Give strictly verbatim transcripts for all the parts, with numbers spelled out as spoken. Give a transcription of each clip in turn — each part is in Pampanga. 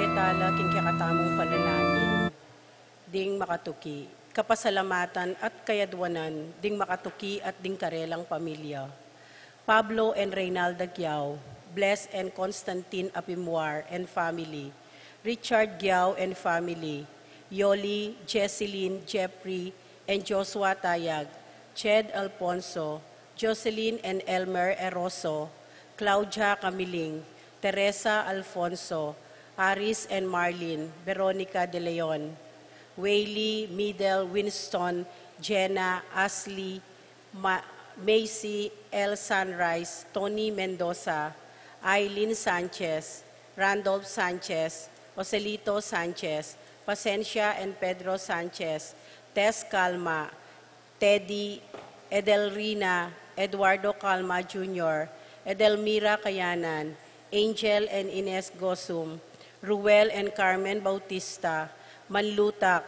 Tala king kekatamung panalangin ding makatuki, kapasalamatan at kayadwanan ding makatuki at ding karelang pamilya. Pablo and Reynalda Giao, Bless and Constantine Apimuar and family, Richard Giao and family, Yoli, Jesselyn, Jeffrey, and Joshua Tayag, Ched Alfonso, Jocelyn and Elmer Eroso, Claudia Camiling, Teresa Alfonso, Aris and Marlin, Veronica De Leon, Whaley, Middle, Winston, Jenna, Ashley, Ma-, Macy, El Sunrise, Tony Mendoza, Aileen Sanchez, Randolph Sanchez, Joselito Sanchez, Pasensia and Pedro Sanchez, Tess Calma, Teddy, Edelrina, Eduardo Calma Junior, Edelmira Kayanan, Angel and Ines Gosum, Ruel and Carmen Bautista, Manlutak,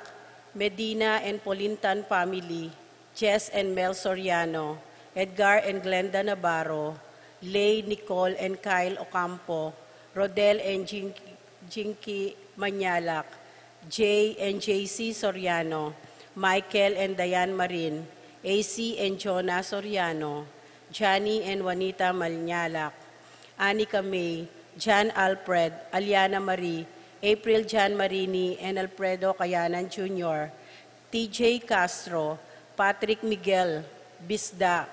Medina and Polintan family, Jess and Mel Soriano, Edgar and Glenda Navarro, Lay, Nicole and Kyle Ocampo, Rodel and Jin-, Jinky Manyalak, Jay and J C Soriano, Michael and Diane Marin, A C and Jonah Soriano, Johnny and Juanita Manyalak, Anika May, John Alfred, Aliana Marie, April John Marini, and Alfredo Kayanan Junior, T J Castro, Patrick Miguel Bisda,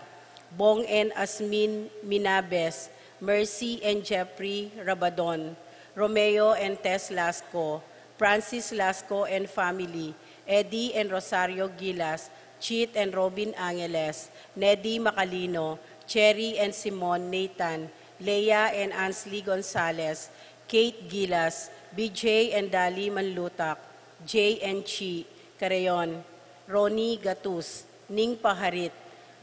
Bong and Asmin Minabes, Mercy and Jeffrey Rabadon, Romeo and Tess Lasco, Francis Lasco and family, Eddie and Rosario Gilas, Chit and Robin Angeles, Neddy Macalino, Cherry and Simon Nathan, Leah and Ansley Gonzalez, Kate Gilas, B J and Dali Manlutak, Jay and Chi Carreon, Ronnie Gatus, Ning Paharit,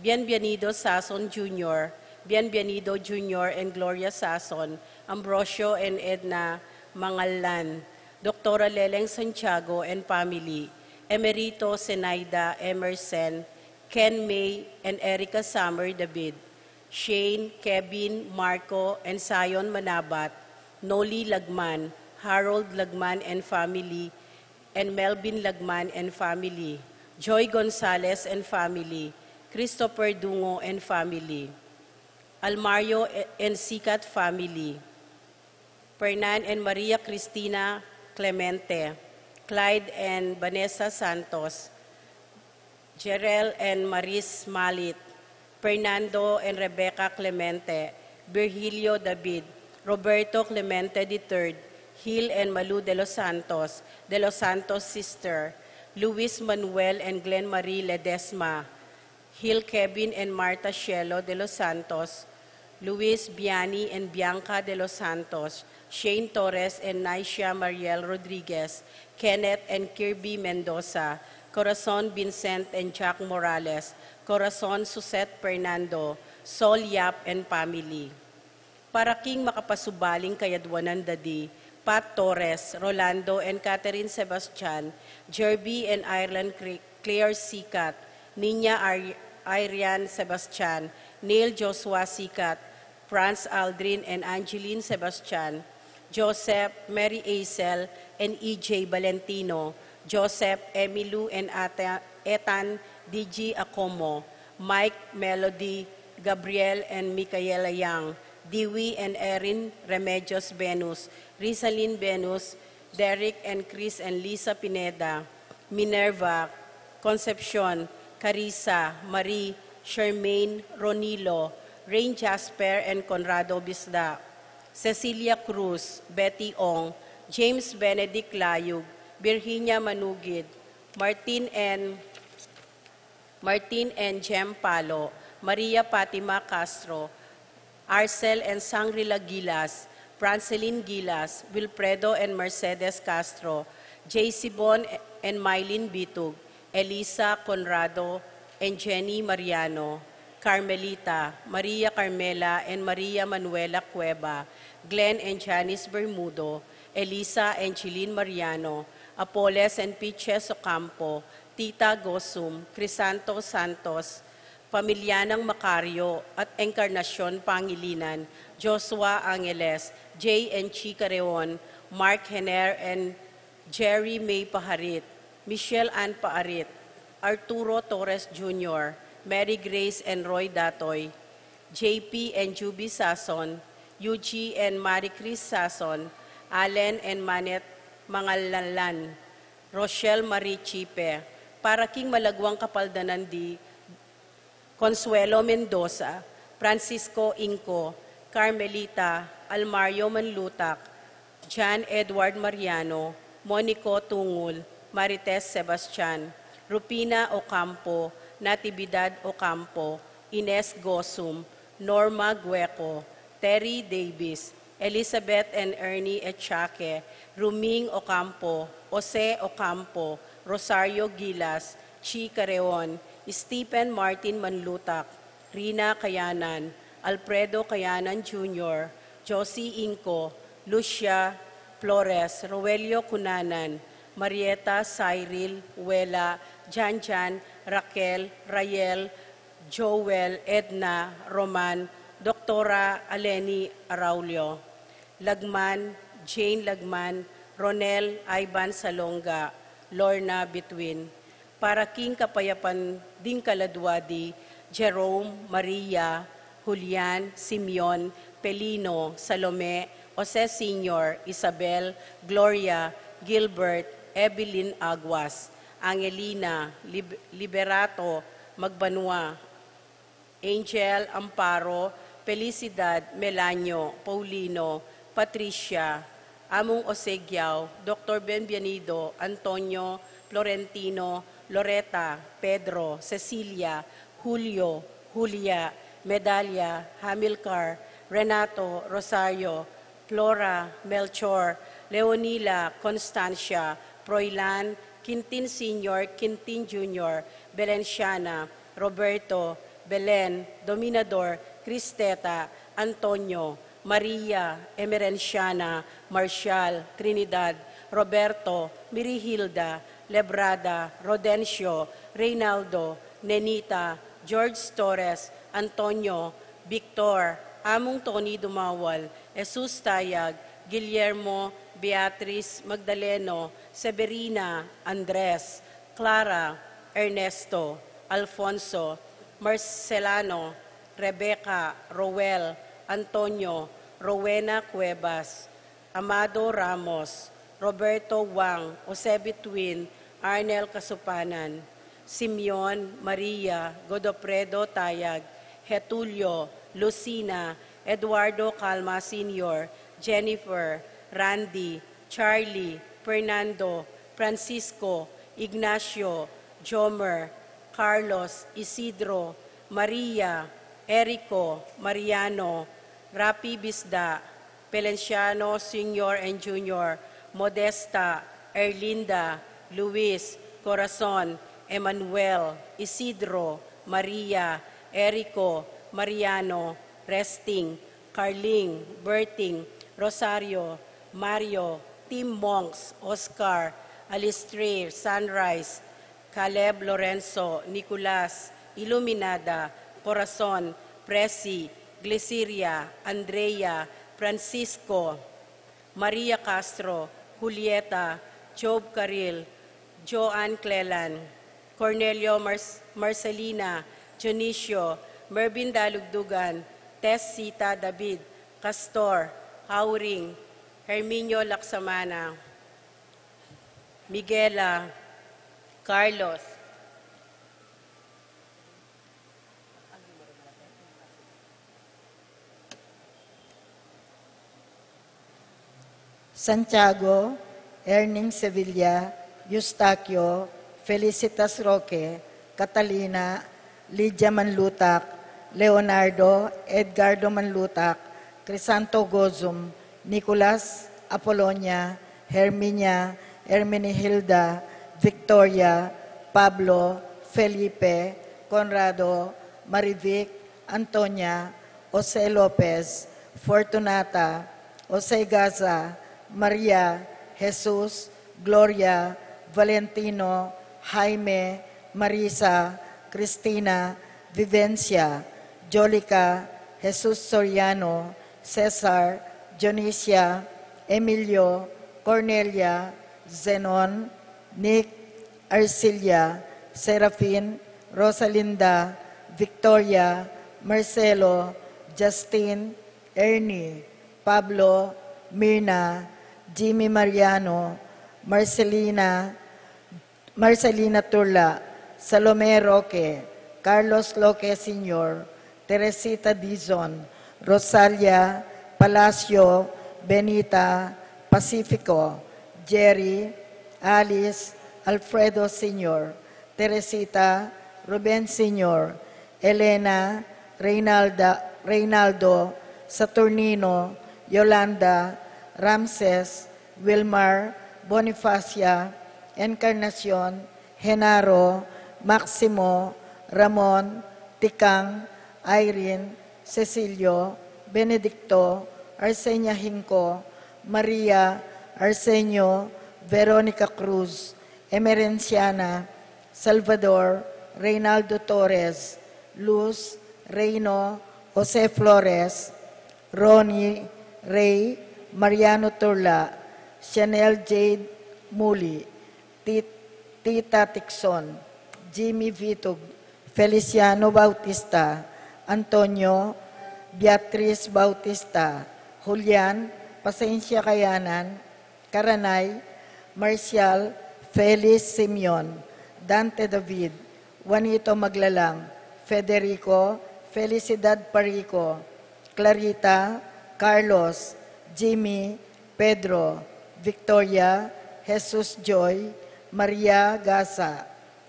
Bienvenido Sason Junior, Bienvenido Junior and Gloria Sason, Ambrosio and Edna Mangalan, Doktora Leleng Santiago and family, Emerito Zenaida Emerson, Ken May and Erica Summer David, Shane, Kevin, Marco, and Zion Manabat, Noli Lagman, Harold Lagman and family, and Melvin Lagman and family, Joy Gonzalez and family, Christopher Dungo and family, Almario and Sikat family, Fernan and Maria Cristina Clemente, Clyde and Vanessa Santos, Jerel and Maris Malit, Fernando and Rebecca Clemente, Virgilio David, Roberto Clemente the third, Gil and Malu de los Santos, de los Santos sister, Luis Manuel and Glenn Marie Ledesma, Gil Kevin and Martha Shelo de los Santos, Luis Biani and Bianca de los Santos, Shane Torres and Nicia Mariel Rodriguez, Kenneth and Kirby Mendoza, Corazon Vincent and Jack Morales, Corazon Suzette Fernando, Sol Yap and family. Para king makapasubaling kayadwanan da di, Pat Torres, Rolando and Catherine Sebastian, Jerby and Ireland Cre-, Claire Sikat, Nina Ar-, Irian Sebastian, Neil Joshua Sikat, Franz Aldrin and Angeline Sebastian, Joseph, Mary Azel, and E J Valentino, Joseph, Emilu, and Ata-, Ethan D G Acomo, Mike, Melody, Gabriel, and Micaela Young, Dewey and Erin Remedios Venus, Rizalin Venus, Derek and Chris and Lisa Pineda, Minerva, Concepcion, Carissa, Marie, Charmaine, Ronilo, Rain Jasper and Conrado Bisda, Cecilia Cruz, Betty Ong, James Benedict Layug, Virginia Manugid, Martin and, Martin and Jem Palo, Maria Fatima Castro, Arcel and Sangrila Gilas, Francelin Gilas, Wilfredo and Mercedes Castro, J C Bon and Mylene Bitug, Elisa Conrado and Jenny Mariano, Carmelita, Maria Carmela and Maria Manuela Cueva, Glenn and Janice Bermudo, Elisa and Jeline Mariano, Apoles and Piches Ocampo, Tita Gosum, Crisanto Santos, pamilya nang Macario at Encarnacion Pangilinan, Joshua Angeles, Jay and Chi Careon, Mark Hener and Jerry May Paharit, Michelle Ann Paarit, Arturo Torres Junior, Mary Grace and Roy Datoy, J P and Juby Sason, Yuji and Marie Chris Sason, Allen and Manette Mangalanlan, Rochelle Marie Chipe, para king malagwang kapaldanan di Consuelo Mendoza, Francisco Inco, Carmelita Almario Manlutak, John Edward Mariano, Monico Tungul, Marites Sebastian, Rupina Ocampo, Natividad Ocampo, Ines Gosum, Norma Gueco, Terry Davis, Elizabeth and Ernie Echaque, Ruming Ocampo, Jose Ocampo, Rosario Gilas, Chi Careon, Stephen Martin Manlutak, Rina Kayanan, Alfredo Kayanan Junior, Josie Inco, Lucia Flores, Roelio Cunanan, Marieta Cyril, Wela, Janjan, Raquel, Rael, Joel, Edna, Roman, Doktora Aleni Araulio, Lagman, Jane Lagman, Ronel Ivan Salonga, Lorna Between. Para king kapayapan ding kaladwa di Jerome, Maria, Julian, Simeon, Pelino, Salome, Jose Senior, Isabel, Gloria, Gilbert, Evelyn Aguas, Angelina, Lib-, Liberato, Magbanua, Angel, Amparo, Felicidad, Melanio, Paulino, Patricia, Among Osegiao, Doktor Benvenido, Antonio, Florentino, Loreta, Pedro, Cecilia, Julio, Julia, Medalia, Hamilcar, Renato, Rosario, Flora, Melchor, Leonila, Constancia, Froilan, Quintin Senior, Quintin Junior, Belenciana, Roberto, Belen, Dominador, Cristeta, Antonio, Maria, Emerenciana, Marcial, Trinidad, Roberto, Mirihilda, Lebrada, Rodencio, Reynaldo, Nenita, George Torres, Antonio, Victor, Among Tony Dumawal, Jesus Tayag, Guillermo, Beatriz, Magdaleno, Severina, Andres, Clara, Ernesto, Alfonso, Marcelano, Rebecca, Roel, Antonio, Rowena Cuevas, Amado Ramos, Roberto Wang, Jose Between, Arnel Kasupanan, Simeon, Maria, Godofredo Tayag, Getulio, Lucina, Eduardo Calma Senior, Jennifer, Randy, Charlie, Fernando, Francisco, Ignacio, Jomer, Carlos, Isidro, Maria, Erico, Mariano, Rapi Bisda, Pelenciano Senior and Junior, Modesta, Erlinda, Luis, Corazon, Emmanuel, Isidro, Maria, Erico, Mariano, Resting, Carling, Berting, Rosario, Mario, Tim Monks, Oscar, Alistair, Sunrise, Caleb, Lorenzo, Nicolas, Iluminada, Corazon, Presi, Glesiria, Andrea, Francisco, Maria Castro, Julieta, Job Caril, Joan Clelan, Cornelio, Mar-, Marcelina, Dionisio, Mervin Dalugdugan, Tess, Sita, David, Castor, Hauring, Herminio Laksamana, Miguela, Carlos, Santiago, Erning Sevilla, Eustaquio, Felicitas Roque, Catalina, Lydia Manlutak, Leonardo, Edgardo Manlutak, Crisanto Gozum, Nicolas, Apolonia, Herminia, Hermenegilda, Victoria, Pablo, Felipe, Conrado, Marivic, Antonia, Jose Lopez, Fortunata, Jose Gaza, Maria, Jesus, Gloria, Valentino, Jaime, Marisa, Cristina, Vivencia, Jolica, Jesus Soriano, Cesar, Dionisia, Emilio, Cornelia, Zenon, Nick, Arcilia, Serafin, Rosalinda, Victoria, Marcelo, Justin, Ernie, Pablo, Mirna, Jimmy Mariano, Marcelina, Marcelina Turla, Salome Roque, Carlos Loque Senior, Teresita Dizon, Rosalia Palacio, Benita Pacifico, Jerry, Alice, Alfredo Senior, Teresita, Ruben Senior, Elena, Reynalda, Reynaldo, Saturnino, Yolanda, Ramses, Wilmar, Bonifacia, Encarnacion, Genaro, Maximo, Ramon, Tikang, Irene, Cecilio, Benedicto, Arsenia Hinco, Maria, Arsenio, Veronica Cruz, Emerenciana, Salvador, Reynaldo Torres, Luz, Reino, Jose Flores, Ronnie, Ray, Mariano Turla, Chanel Jade Muli, Tit-, Tita Tixon, Jimmy Vitug, Feliciano Bautista, Antonio, Beatriz Bautista, Julian, Pasensia Kayanan, Karanay, Marcial, Felix Simeon, Dante David, Juanito Maglalang, Federico, Felicidad Parico, Clarita, Carlos, Jimmy, Pedro, Victoria, Jesus Joy, Maria Gasa,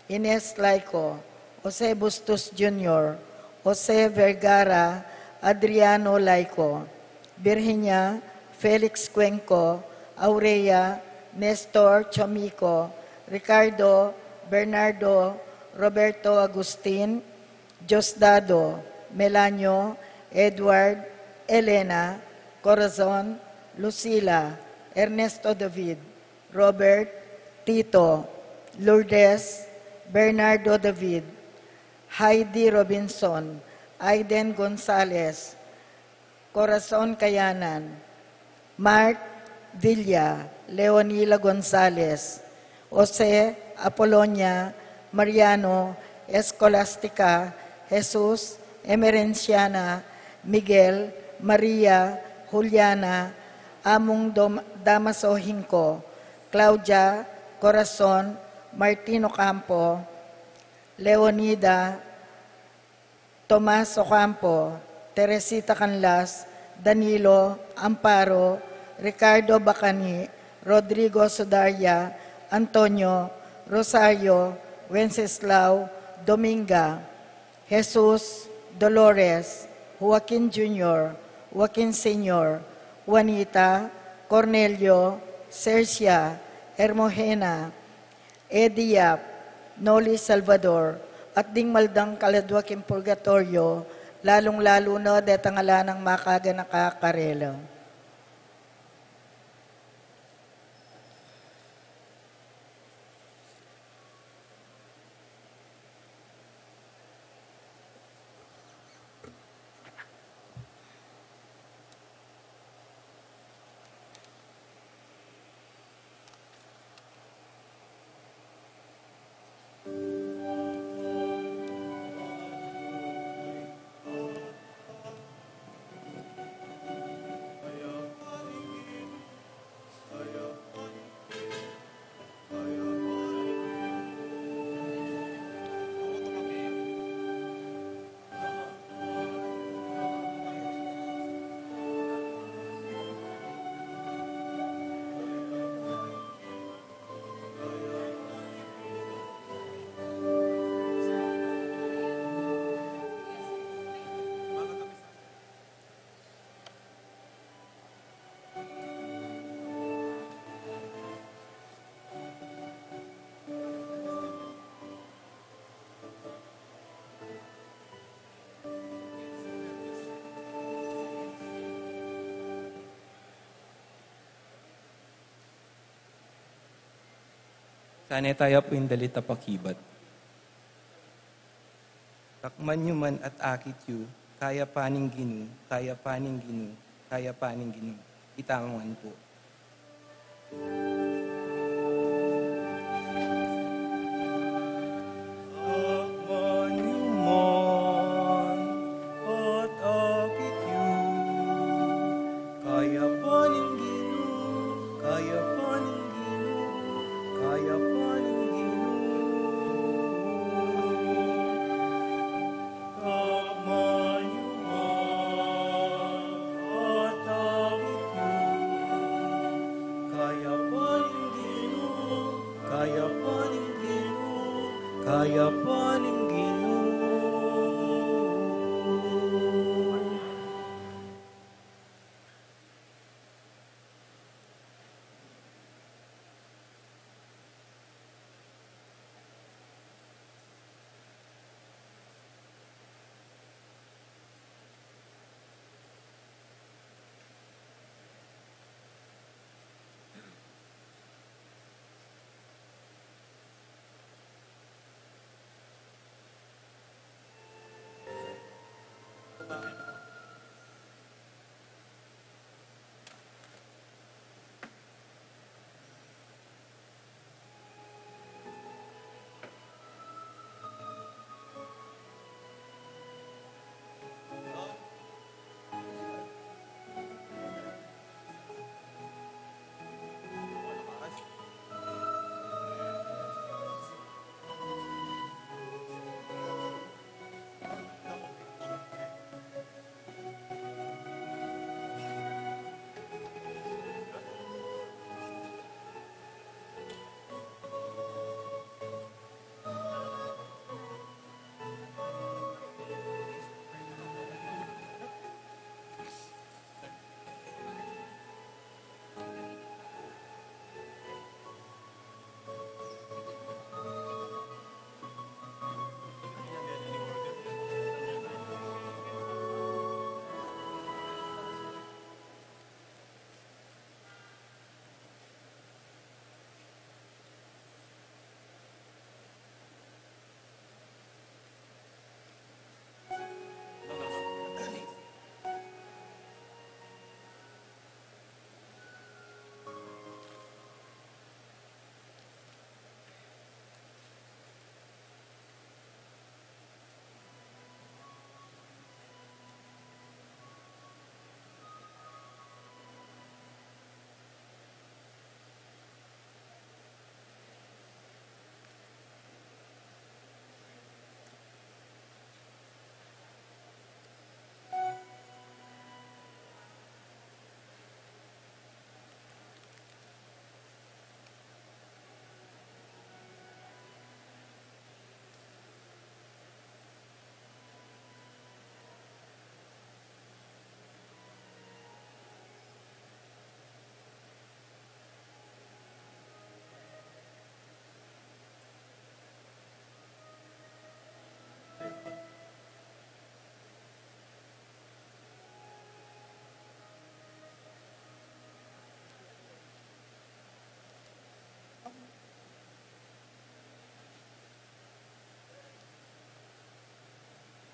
Ines Laico, Jose Bustos Junior, Jose Vergara, Adriano Laico, Virginia, Felix Cuenco, Aurea, Nestor Chomico, Ricardo, Bernardo, Roberto Agustin, Diosdado, Melanio, Edward, Elena, Corazon, Lucila, Ernesto David, Robert, Tito, Lourdes, Bernardo David, Heidi Robinson, Aiden Gonzalez, Corazon Kayanan, Mark Villa, Leonila Gonzalez, Jose, Apolonia, Mariano, Escolastica, Jesus, Emerenciana, Miguel, Maria, Juliana, Among Dom-, Damaso Hinco, Claudia, Corazon, Martin Ocampo, Leonida, Tomas Ocampo, Teresita Canlas, Danilo, Amparo, Ricardo Bacani, Rodrigo Sudaria, Antonio, Rosario, Wenceslao, Dominga, Jesus, Dolores, Joaquin Junior, Joaquin Senior, Juanita, Cornelio, Sercia, Hermogena, Eddie Yap, Noli Salvador, at ding maldang kaladwa king purgatoryo, lalung-lalu na detang ala nang makaganaka karela. Sana tayu pu ing dalit a pakibat. Takman yu man at akit yu, kayapan ning Ginu, kayapan ning Ginu, kayapan ning Ginu. Itamu ngan pu. Akman yu man at akit yu, kayapan ning Ginu, kayapan ning Ginu, kayapan ning Ginu. Akman yu man at akit yu, kayapan ning Ginu, kayapan ning Ginu, kayapan ning Ginu.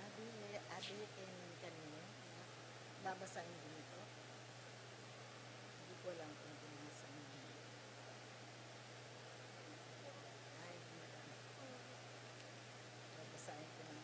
Abi, abi, ken kaninu, babasahin ko ito. Hindi ko alam kung binasa mo na. Ay, hindi. Babasahin ko na.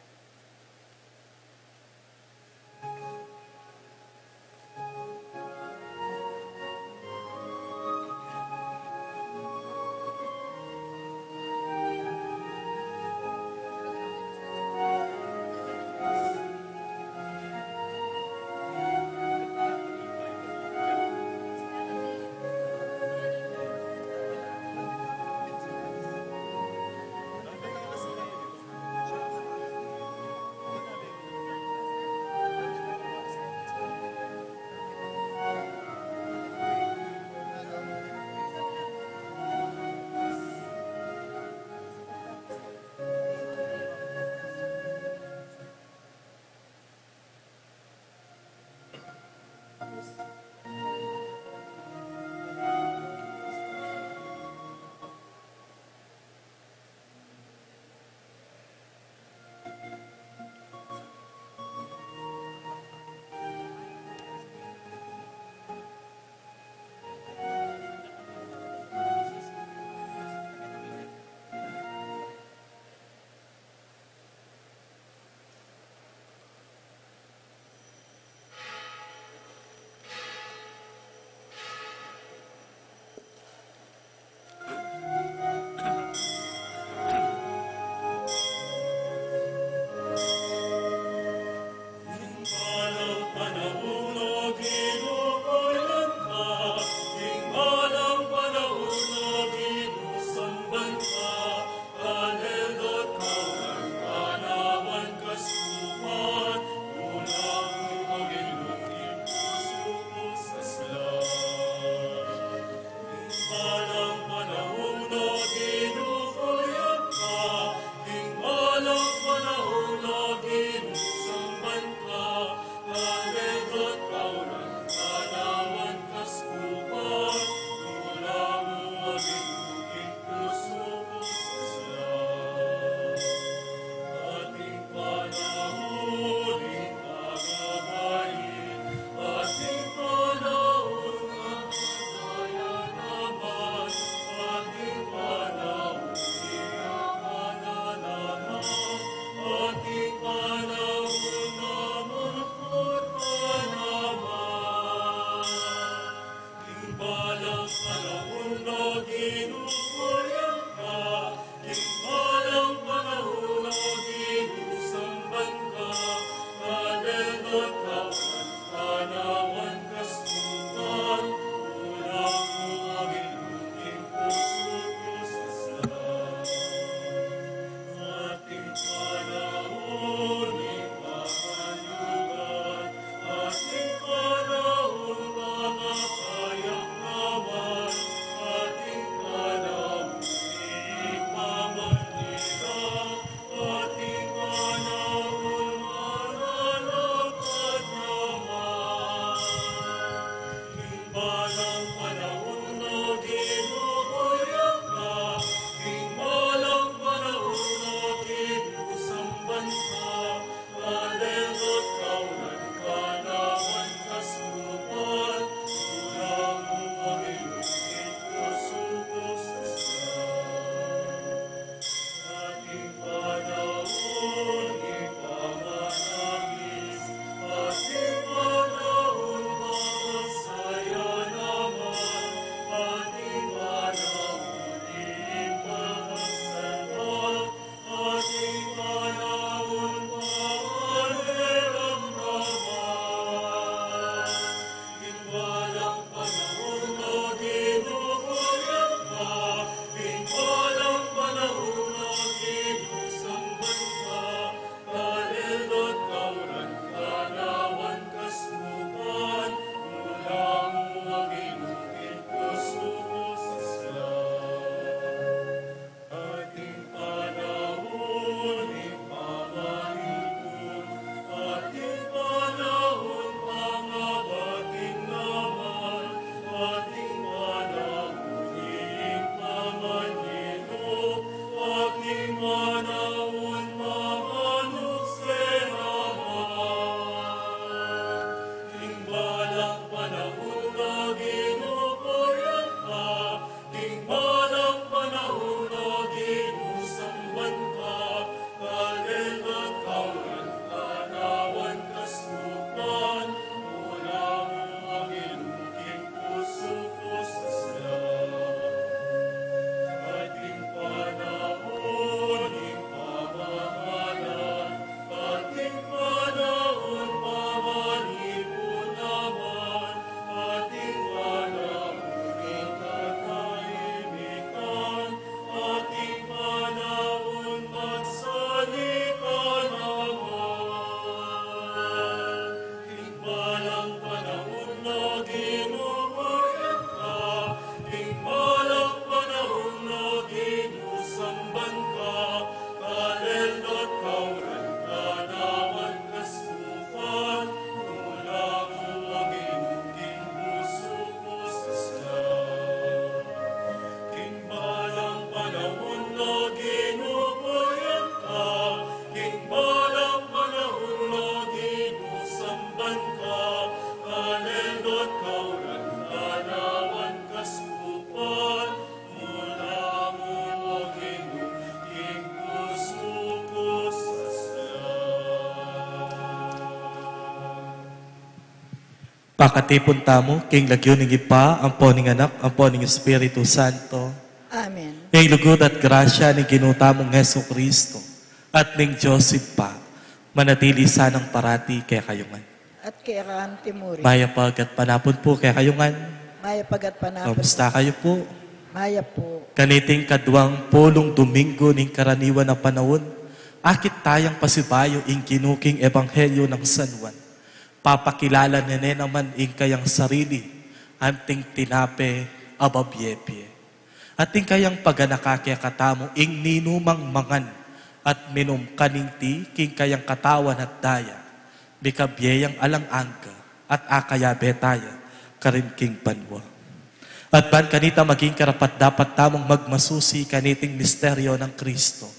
Pakatipun tamu king lagyu ning Ibpa, ampo ning Anak, ampo ning Espiritu Santo. Amen. Ing lugud at grasya ning Ginu tamung Jesucristo, at ning Dios Ibpa, manatili sanang parati kekayu ngan. At keka antimurin. Mayap a gatpanapun pu kekayu ngan. Mayap a gatpanapun. Kamusta kayu pu? Mayap pu. Kaniting kaduang pulung Domingo ning karaniwan a panaun, akit tayang pasibayu ing Ginu king Ebanghelyo nang San Juan. Papakilala ne ne naman ing kayang sarili, anting tinape a babie-bie. At ing kayang paganaka kekatamu ing ninumang mangan at minum kaninti king kayang katawan at daya, mikabie yang alang angga, at akayabe taya karin king banua. At ban kanita maging karapat-dapat tamung magmasusi kaniting misteryo nang Kristo.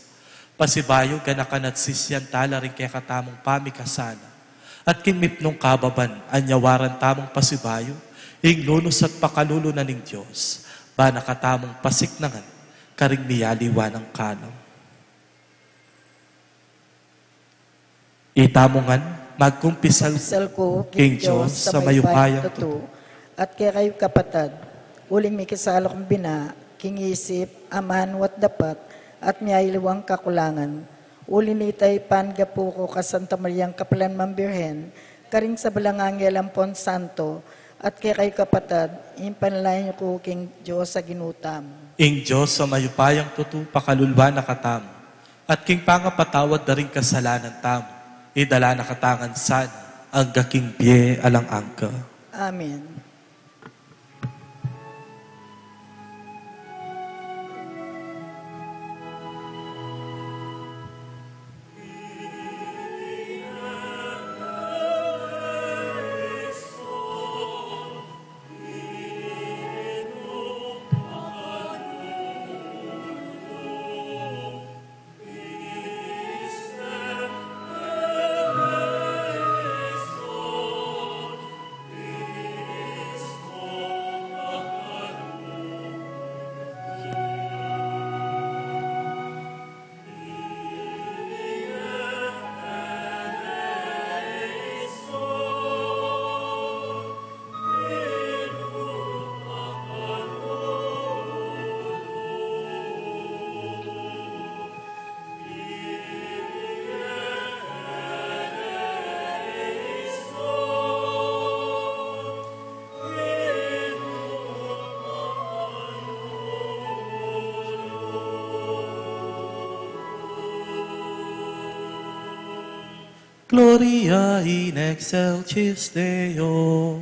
Pasibayu, ganakan at sisian tala ring kekatamung pamikasala. At king mipnung kababan, anyawaran tamung pasibayu ing lunus at pakalulu na ning Dios, ba na katamung pasiknangan karing miyaliwa nang kalam. Itamu ngan, magkumpisal Pisal ku king Dios a mayupayang tutu, at kekayu kapatad, uling mikisala kung bina king isip, amanu at dapat, at miyaliwang kakulangan. Uli nita, ipanggapu ku ka Santa Mariang kapilan man Birhen, karing sablang anghel ampon santo, at kekayu kapatad, ipanalangin yu ku king Dios a Ginu tamu. Ing Dios a mayupayang tutu pakalulwan na katamu, at king pangapatawad da ring kasalanan tamu, idala na katamu ngan sana angga king bie alang angga. Amen. Gloria in excelsis Deo.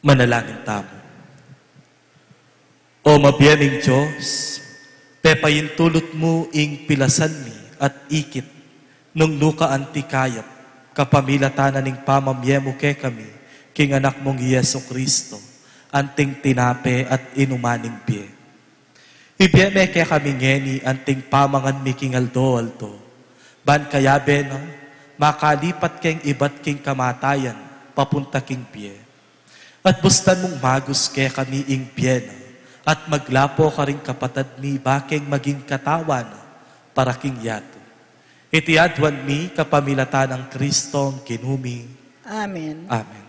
Manalangin tamu. O mabie ming Dios, pepaintulut mu ing pilasan mi at ikit nung nukarin ti kayap, kapamilatan na ning pamamie mu kekami king Anak mung i Jesu Cristo, anting tinape at inuman ning bie. Ibie me kekami ngeni anting pamangan mi king aldo-aldo, ban kayabe na makalipat keng ibat king kamatayan papunta king bie. At bustan mung magus kekami ing bie na, at maglapo karing kapatad mi bakeng maging katawan na para king yatu. Iti aduan mi kapamilatan nang Kristong Ginu mi. Amen. Amen.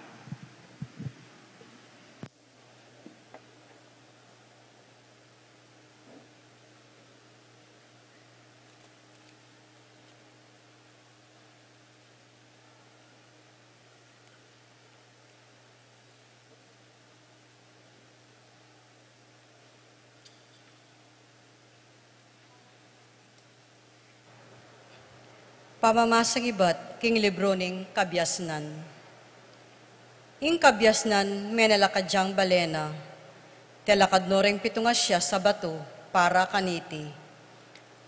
Pamamasang ibat king libru ning Kabiasnan. Ing kabiasnan menalakad yang bale na. Telakad no ring pitung asias a batu para kaniti.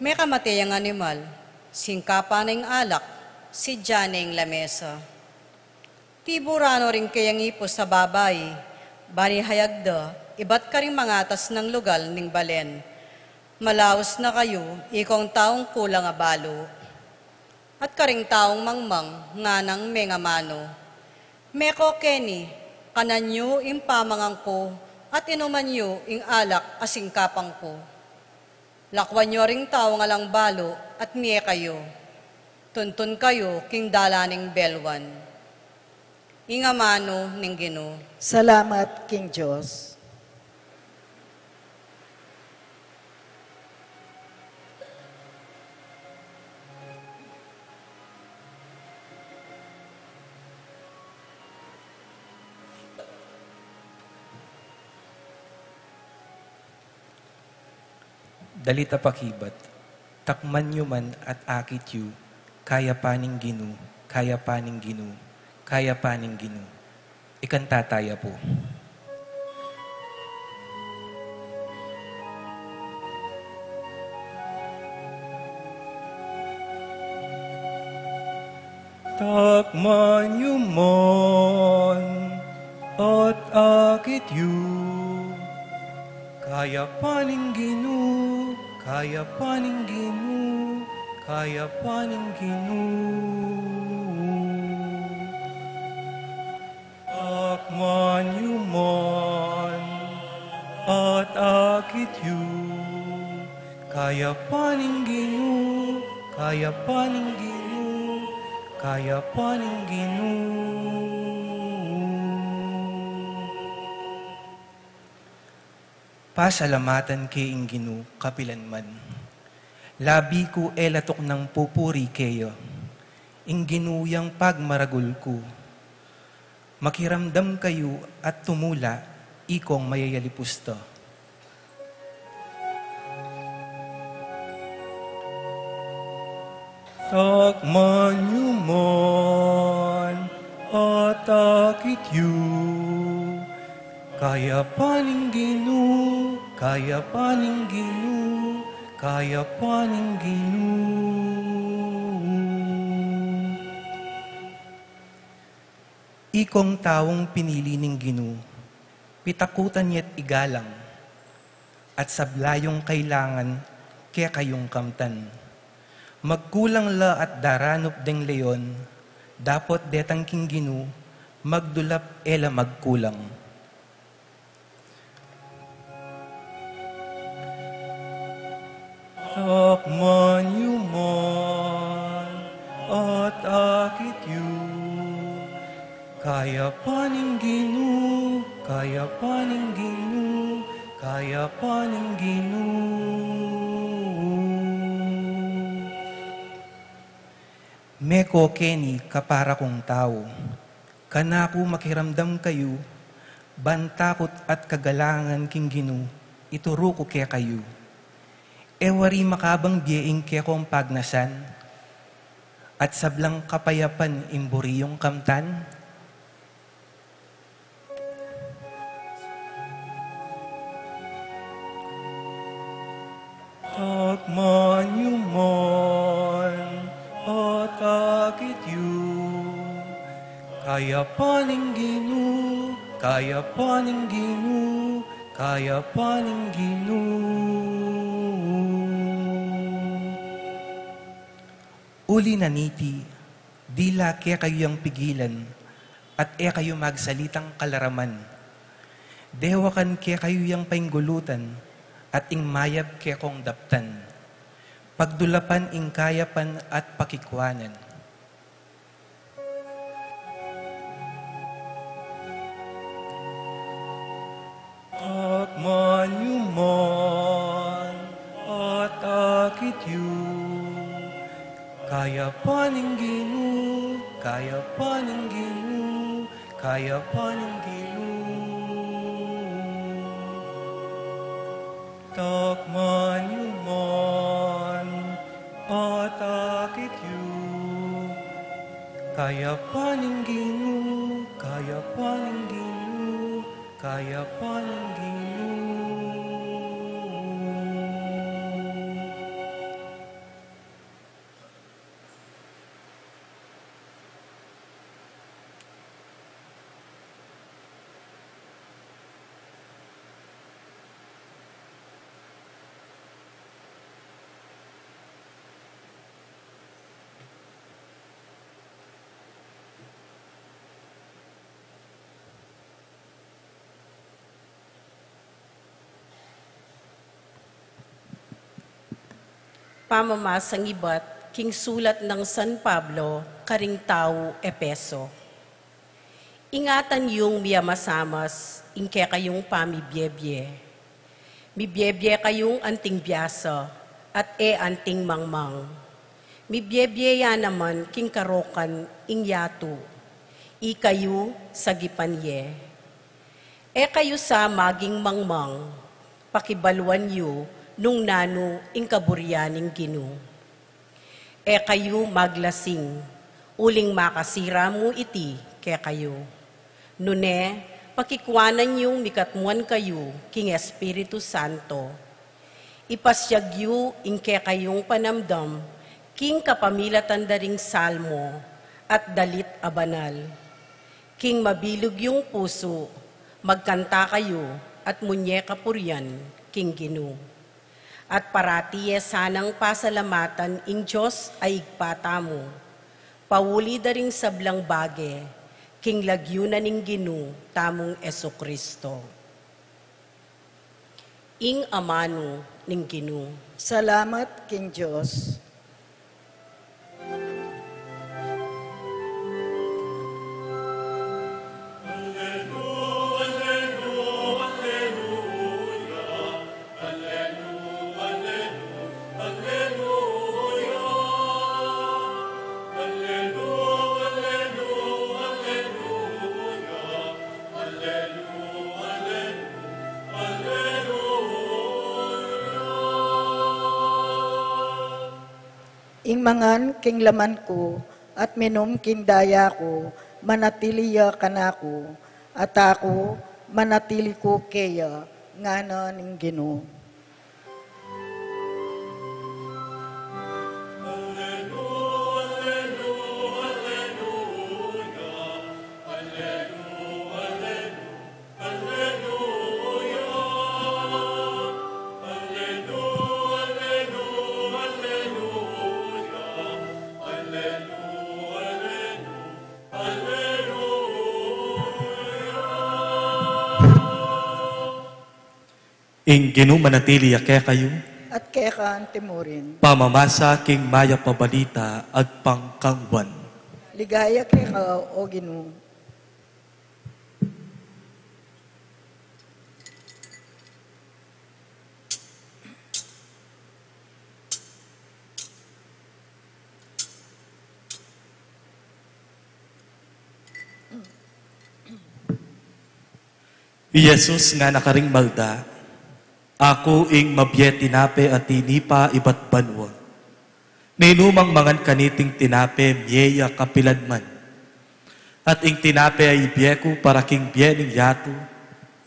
Mekamate yang animal, singkapan na ing alak, sidya ne ing lamesa. Tiburan no ring keyang ipus a babai, ban ihayag da ibat karing mangatas nang lugal ning balen. Malaus na kayu, ikong taung kulang a balu. At karing taung mangmang, nganang mengamanu. Meko keni, kanan yu ing pamangan ku, at inuman yu ing alak a singkapan ku. Lakwan yu ring taung alang balu at mie kayu. Tuntun kayu king dalan ning belwan. Ing amanu ning Ginu. Salamat king Dios. Dalit a pakibat, takman yu man at akit yu, kayapan ning Ginu, kayapan ning Ginu, kayapan ning Ginu. Ikanta taya pu. Takman yu man at akit yu, kayapan ning Ginu, kayapan ning Ginu, kayapan ning Ginu. Takman yu man at akit yu, kayapan ning Ginu, kayapan ning Ginu, kayapan ning Ginu. Pasalamatan ke ing Ginu kapilan man. Labi ku e la tuknang pupuri keya, ing Ginu yang pagmaragul ku. Makiramdam kayu at tumula, ikong mayayalipusta. Takman yu man at akit yu, kayapan ning Ginu, kayapan ning Ginu, kayapan ning Ginu. Ikong taung pinili ning Ginu, pitakutan ya't igalang, at sabla yung kailangan kekayung kamtan. Magkulang la at daranup deng leon, dapot detang king Ginu, magdulap e la magkulang. Takman yu man at akit yu, kayapan ning Ginu, kayapan ning Ginu, kayapan ning Ginu. Meko keni kapara kung tau, kanaku makiramdam kayu, ban takut at kagalangan king Ginu, ituru ku kekayu. E wari makabang bie ing kekong pagnasan, at sablang kapayapan ing buri yung kamtan? Takman yu man at akit yu. Kayapan ning Ginu, kayapan ning Ginu, kayapan ning Ginu. Uli na niti, dila kekayu yang pigilan, at e kayu magsalitang kalaraman. Dewakan kekayu yang painggulutan, at ing mayap kekong daptan. Pagdulapan ing kayapan at pakikwanan. Takman yu man at akit yu. Kayapan ning Ginu, kayapan ning Ginu, kayapan ning Ginu. Takman yu man at akit yu. Kayapan ning Ginu, kayapan ning Ginu, kayapan ning Ginu. Pamamasang ibat king sulat nang San Pablo karing taga-Efeso. Ingatan yung miyamasamas ing kekayung pamibiebie. Mibiebie kayung anting biasa at e anting mangmang. Mibiebie ya naman king karokan ing yatu. Ikayu sagipan ye. E kayu sa maging mangmang, pakibaluan yu nung nanu ing kaburian ning Ginu. E kayu maglasing, uling makasira mu iti kekayu. Nune, pakikwanan yung mikatmuan kayu king Espiritu Santo. Ipasyag yu ing kekayung panamdam king kapamilatan da ring salmo at dalit a banal. King mabilug yung pusu, magkanta kayu at munye kapurian king Ginu. At parati ye sanang pasalamatan ing Dios a Ibpa tamu, pauli da ring sablang bage, king lagyu na ning Ginu tamung Jesucristo. Ing amanu ning Ginu. Salamat king Dios. Ing mangan king laman ku at minum king daya ku, manatili ya kanaku, at aku manatili ku keya, ngana ning Ginu. Ing Ginu manatili ya kekayu. At keka antimurin. Pamamasa king mayap a balita agpang kang Juan. Ligaya keka, O Ginu. I Jesus ngana karing malda, "Aku ing mabie tinape a tinipa ibat banua. Ninumang mangan kaniting tinape, mie ya kapilanman. At ing tinape a ibie ku para king bie ning yatu,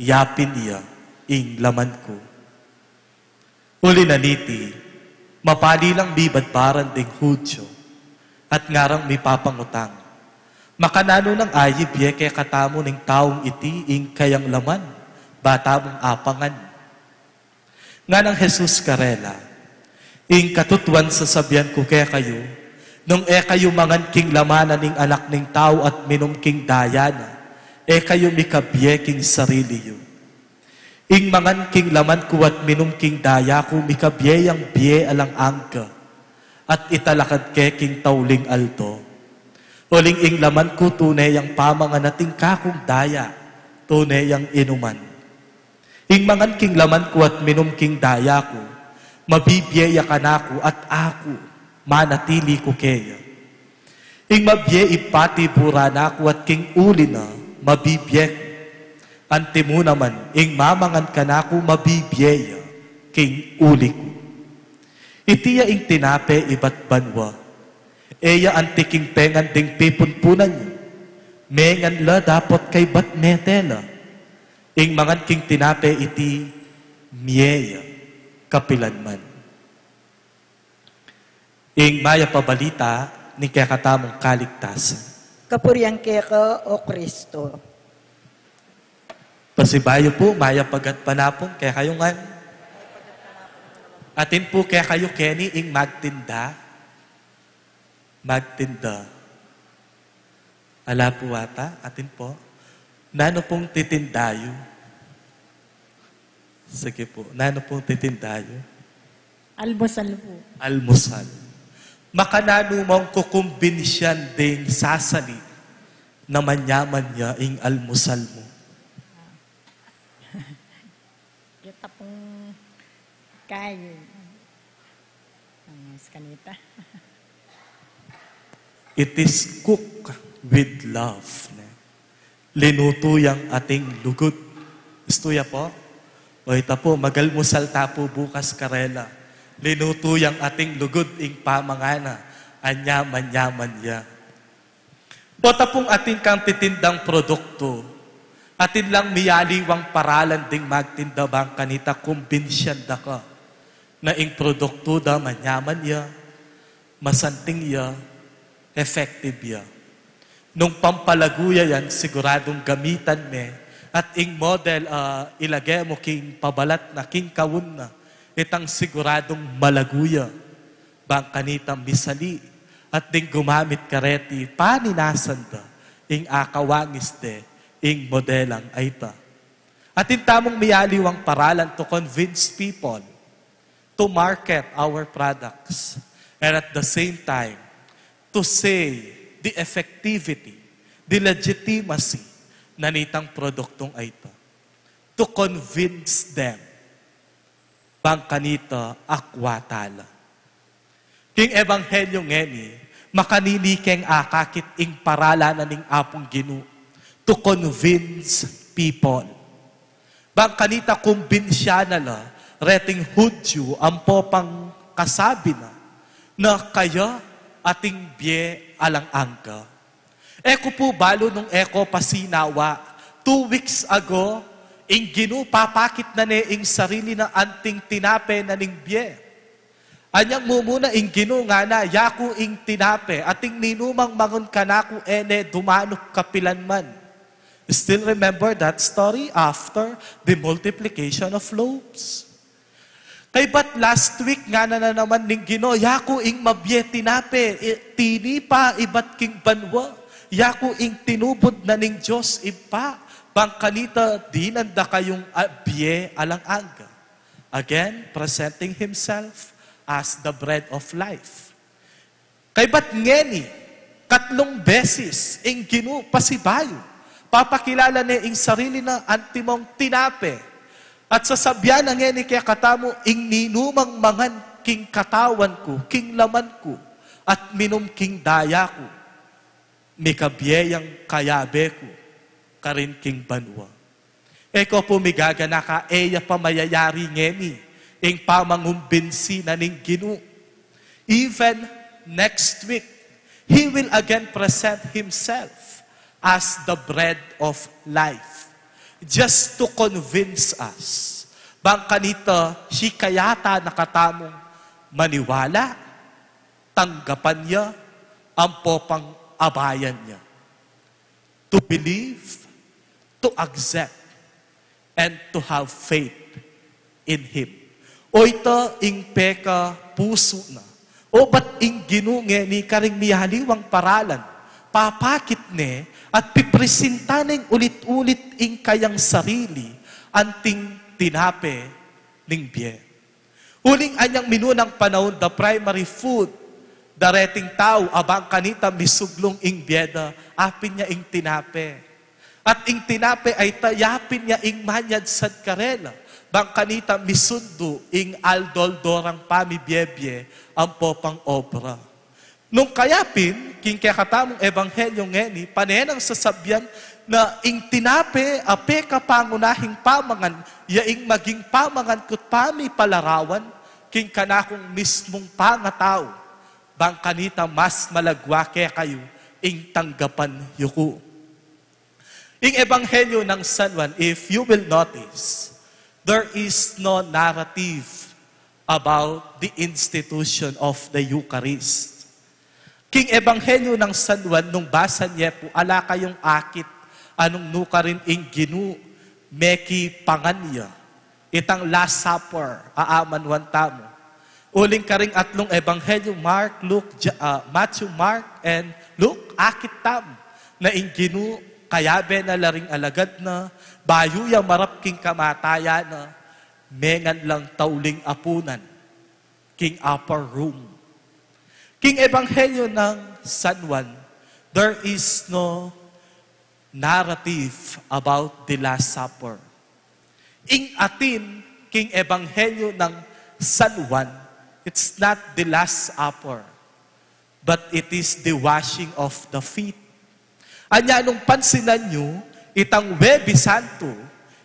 yapin ya ing laman ku." Uli na niti, Mapali lang mibadbaran ding Hudyo, at ngarang mipapangutang, makananu nang aibie kekatamu ning taung iti ing kayang laman, ba tamung apangan? Nganang Jesus karela, ing katutuan sasabian ku kekayu, nung e kayu mangan king laman na ning Anak ning Tau at minum king daya na, e kayu mikabie king sarili yu. Ing mangan king laman ku at minum king daya ku, mikabie yang bie alang angga, at italakad ke king tauling aldo. Uling ing laman ku tune yang pamangan at ing kakung daya tune yang inuman. Ing mangan king laman ku at minum king daya ku, mabibie ya kanaku at aku manatili ku keya. Ing mabie ipati bura na ku at king uli na mabibie ku. Antimu naman, ing mamangan kanaku mabibie ya king uli ku. Iti ya ing tinape ibat banua. E ya anti king pengan ding pipunpunan yu. Mengan la dapot kaybat mete la. Ing mangan king tinape iti mie ya kapilan man. Ing mayap a balita ning kekatamung kaligtasan. Kapurian keka, O Kristo. Pasibayu pu, mayap a gatpanapun kekayu ngan. Atin pu kekayu keni ing magtinda. Magtinda. Ala pu ata, atin pu. Nanu pung titinda yu? Sige pu, nanu pung titinda yu? Almusal pu. Almusal. Makananu mung kukumbinsian ding sasali na manyaman ya ing almusal mu? Kita pung kain. Ang mas kanita. It is cook with love, ne? Linutu yang ating lugud. Istu ya pu? O ita pu, magalmusal ta pu bukas karela. Linutu yang ating lugud, ing pamangana, anyaman-nyaman ya. Pota pung atin kang titindang produktu, atin lang miyaliwang paralan ding magtinda bang kanita kumbinsian da ka na ing produktu da manyaman ya, masanting ya, effective ya. Nung pampalagu ya yan, siguradung gamitan me, at ing model, ah, ilage mu king pabalat na, king kaun na, itang siguradung malagu ya. Bang kanita misali, at ding gumamit kareti, paninasan da, ing akawangis de, ing modelang a ita. Atin tamung miyaliwang paralan to convince people to market our products, and at the same time, to say the effectivity, the legitimacy na nitang produktung a ita. To convince them. Bang kanita akwa tala. King ebanghelyo ngeni, makanini keng akakit ing paralan na ning Apung Ginu to convince people. Bang kanita kumbinsya na la reting Hudyu ampo pang kasabi na, na kaya ating bie alang angga. E ku pu balu nung e ko pa sinawa, two weeks ago, ing Ginu papakit na ne ing sarili na anting tinape na ning bie. Anyang mumuna ing Ginu ngana, yaku ing tinape, ating ninumang mangan kanaku e ne dumanup kapilan man. Still remember that story after the multiplication of loaves? Kaybat last week, ngana na naman ning Ginu, yaku ing mabie tinape, i-, tinipa ibat king banua, yaku ing tinubud na ning Dios Ibpa, bang kanita dinan da kayung, ah, bie alang angga. Again, presenting himself as the bread of life. Kaybat ngeni, katlung beses ing Ginu pasibayu, papakilala ne ing sarili na antimong tinape. At sasabian na ngeni kekatamu, ing ninumang mangan king katawan ku, king laman ku, at minum king daya ku, mikabie yang kayabe ku karin king banua. E ko pu migaganaka, e ya pa mayayari ngeni ing pamangumbinsi na ning Ginu. Even next week, he will again present himself as the bread of life, just to convince us. Bang kanita, sikayatan na katamung maniwala, tanggapan ya, ampo pang abayan ya. To believe, to accept, and to have faith in Him. O ita ing pekapusu na. O bat ing Ginu ngeni karing miyaliwang paralan, papakit ne at pipresinta neng ulit-ulit ing kayang sarili, anting tinape ning bie. Uling anyang minunang panaun, the primary food, dareting tau, a bang kanita misuglung ing bie da, apin ya ing tinape. At ing tinape a ita, yapin ya ing manyad sad karela, bang kanita misundu ing aldo-aldo rang pamibie-bie, ampo pang obra. Nung kaya pin, king kekatamung ebanghelyo ngeni, pane nang sasabian na ing tinape a pekapangunahing pamangan, ya ing maging pamangan ku't pamipalarawan, king kanakung mismung pangatau, bang kanita mas malagwa kekayu ing tanggapan yu ku. Ing Ebanghelyo nang San Juan, if you will notice, there is no narrative about the institution of the Eucharist. King Ebanghelyo nang San Juan, nung basan ye pu, ala kayung akit, anung nukarin ing Ginu, mekipangan ya. Itang Last Supper, a amanuan tamu. Uling karing atlung ebanghelyo, Mark, Luke, Ja-, ah, Matthew, Mark, and Luke, akit tamu na ing Ginu, kayabe na la ring alagad na, bayu ya marap king kamatayan na, mengan lang tauling apunan, king upper room. King ebanghelyo nang San Juan, there is no narrative about the Last Supper. Ing atin king Ebanghelyo nang San Juan, it's not the Last Supper, but it is the washing of the feet. Anya nung pansinan yu, itang Huwebes Santo,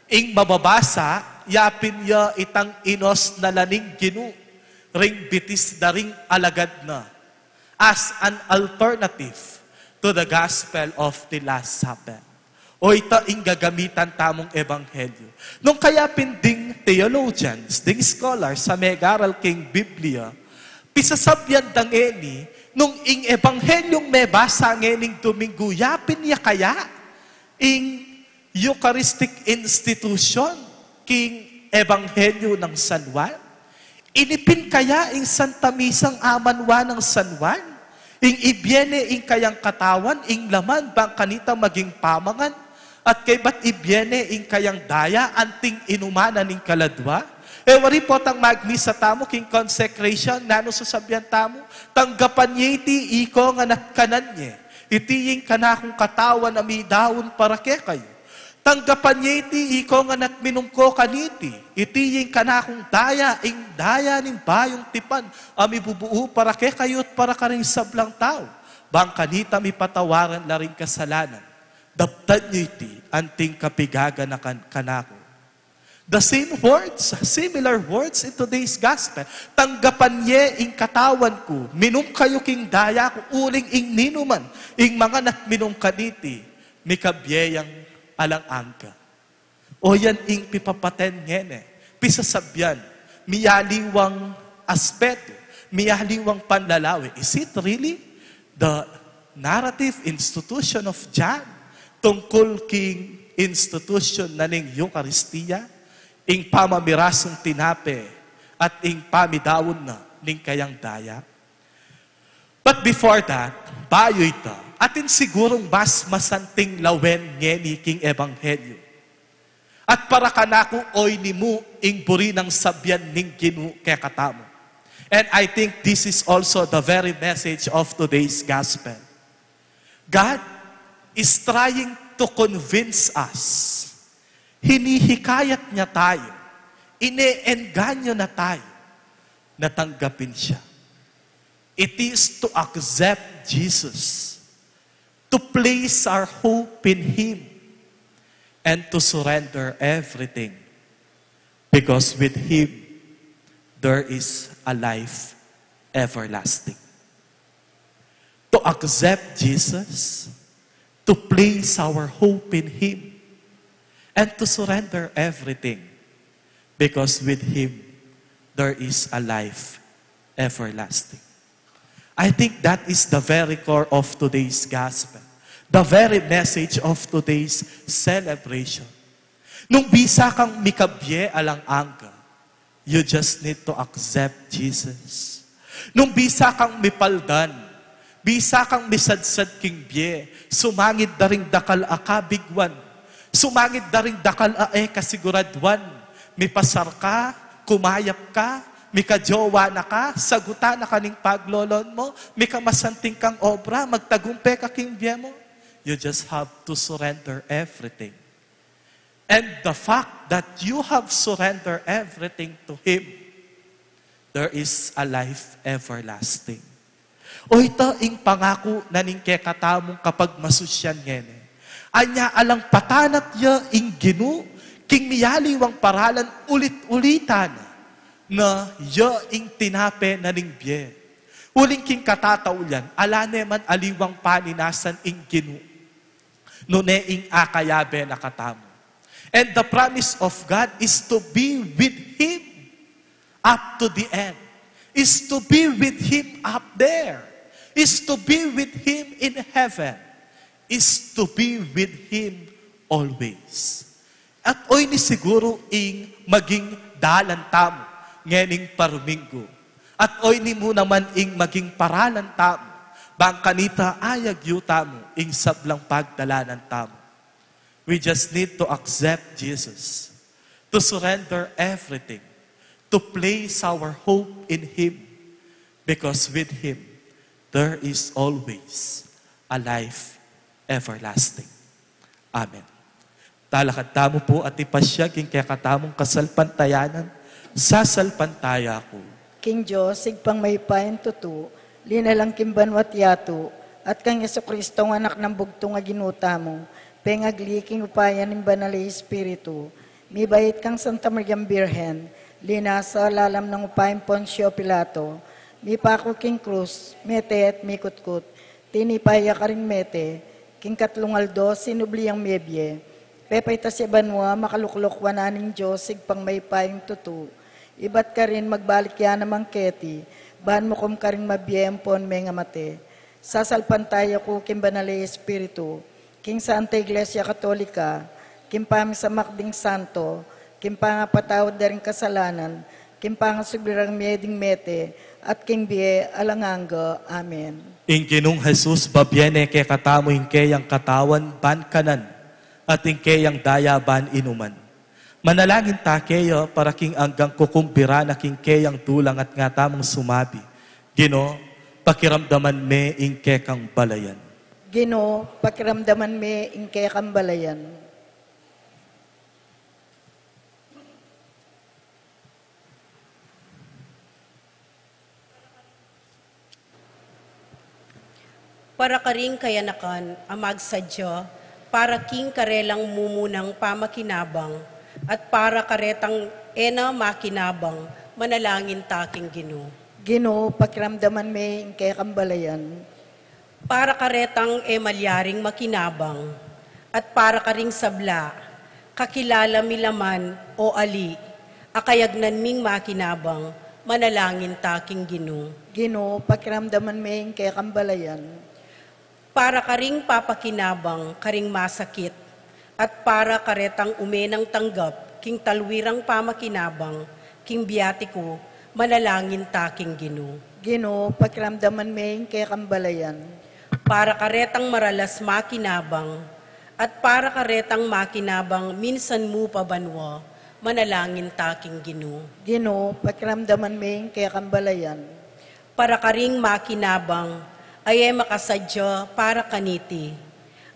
ing mababasa, yapin ya itang inos na la ning Ginu, ring bitis da ring alagad na, as an alternative to the gospel of the Last Supper. O ita ing gagamitan tamung ebanghelyo. Nung kaya pin ding theologians, ding scholars, a megaral king Biblia, pisasabian da ngeni, nung ing ebanghelyung mebasa ngening Domingo, yapin ya kaya ing Eucharistic institution king Ebanghelyo nang San Juan? Ini pin kaya ing Santa Misang amanuan nang San Juan? Ing ibie ne ing kayang katawan, ing laman, bang kanita maging pamangan, at kaybat ibie ne ing kayang daya, anting inuman na ning kaladwa? E wari potang magmisa tamu king consecration, nanu sasabian tamu? Tanggapan ye iti, ikongan at kanan ye. Iti ing kanakung katawan a midaun para kekayu. Tanggapan ye iti, ikongan at minum ko kaniti. Iti ing kanakung daya, ing daya ning bayung tipan, a mibubuu para kekayu at para karing sablang tau. Bang kanita mipatawaran la ring kasalanan. Daptan yu iti, anting kapigaganakan kanaku. The same words, similar words in today's gospel. Tanggapan ye ing katawan ku, minum kayu king daya ku, uling ing ninuman, ing mangan at minum kaniti, mikabie yang alang angga. O yan ing pipapaten ngeni, pisasabian, miyaliwang aspetu, miyaliwang panlalawe. Is it really the narrative institution of John tungkul king institution na ning Eukaristia, ing pamamirasung tinape at ing pamidaun na ning kayang daya? But before that, bayu ita, atin sigurung mas masanting lawen ngeni king Ebanghelyo. At para kanaku, oyni mu ing buri nang sabian ning Ginu kekatamu. And I think this is also the very message of today's gospel. God is trying to convince us. Hinihikayat niya tayo, ineengganyo na tayo, na tanggapin siya. It is to accept Jesus, to place our hope in Him, and to surrender everything. Because with Him, there is a life everlasting. To accept Jesus, to place our hope in Him, and to surrender everything. Because with Him, there is a life everlasting. I think that is the very core of today's gospel, the very message of today's celebration. Nung bisa kang mikabie alang angga, you just need to accept Jesus. Nung bisa kang mipaldan, bisa kang misadsad king bie, sumangid da ring dakal a kabigwan, sumangid da ring dakal a e kasiguraduan, mipasar ka, kumayap ka, mikajowa na ka, sagutan na ka ning paglolon mu, mikamasanting kang obra, magtagumpe ka king bie mu. You just have to surrender everything. And the fact that you have surrendered everything to Him, there is a life everlasting. O ita ing pangaku na ning kekatamung kapagmasusyan ngeni. Anya alang patanat ya ing Ginu, king miyaliwang paralan ulit-ulitan na ya ing tinape na ning bie. Uling king katataulian, ala ne man aliwang paninasan ing Ginu. Nune ing akayabe na katamu. And the promise of God is to be with Him up to the end, is to be with Him up there, is to be with Him in heaven, is to be with Him always. At oyni siguru ing maging dalan tamu ngening paruminggu. At oyni mu naman ing maging paralan tamu, bang kanita ayagyu tamu ing sablang pagdalanan tamu. We just need to accept Jesus, to surrender everything, to place our hope in Him, because with Him, there is always a life everlasting. Amen. Talakad tamu pu at ipasyag ing kekatamung kasalpantayanan. Sasalpantaya ku king Dios, Ibpang mayupayang tutu, linalang king banua't yatu, at kang Jesucristo, Anak nang bugtung a Ginu tamu, pengagli king upaya ning Banal a Espiritu, mibait kang Santa Mariang Birhen, linasa lalam nang upayang Poncio Pilato, mipaku king krus, mete at mikutkut, tinipa ya karing mete, king katlung aldo sinubli yang mebie, pepaitas ya banua, makaluklok wanan ning Dios Ibpang mayupayang tutu, ibat karin magbalik ya naman keti, ban mukum karing mabie ampon mengamate. Sasalpantaya ku king Banal a Espiritu, king Santa Iglesia Katolika, king pamisamak ding santo, king pangapatawad da ring kasalanan, king pangasubli rang mie ding mete, at king bie alang angga. Amen. Ing Ginung Jesus, babie ne kekatamu ing keyang katawan ban kanan, at ing keyang daya ban inuman. Manalangin ta keya para king anggang kukumbira na king keyang dulang at nga tamung sumabi, Ginu, pakiramdaman me ing kekang balayan. Ginu, pakiramdaman me ing kekang balayan. Para karing kayanakan a magsadya, para king karelang mumunang pamakinabang, at para karetang e na makinabang, manalangin ta king Ginu. Ginu, pakiramdaman me ing kekang balayan. Para karetang e malyaring makinabang, at para karing sabla, kakilala mi la man o ali, a kayagnan ming makinabang, manalangin ta king Ginu. Ginu, pakiramdaman me ing kekang balayan. Para karing papakinabang karing masakit, at para karetang ume nang tanggap king talwirang pamakinabang king biyatiku, manalangin ta king Ginu. Ginu, pakiramdaman me ing kekang balayan. Para karetang maralas makinabang, at para karetang makinabang minsan mu pa banua, manalangin ta king Ginu. Ginu, pakiramdaman me ing kekang balayan. Para karing makinabang a e makasadya para kaniti,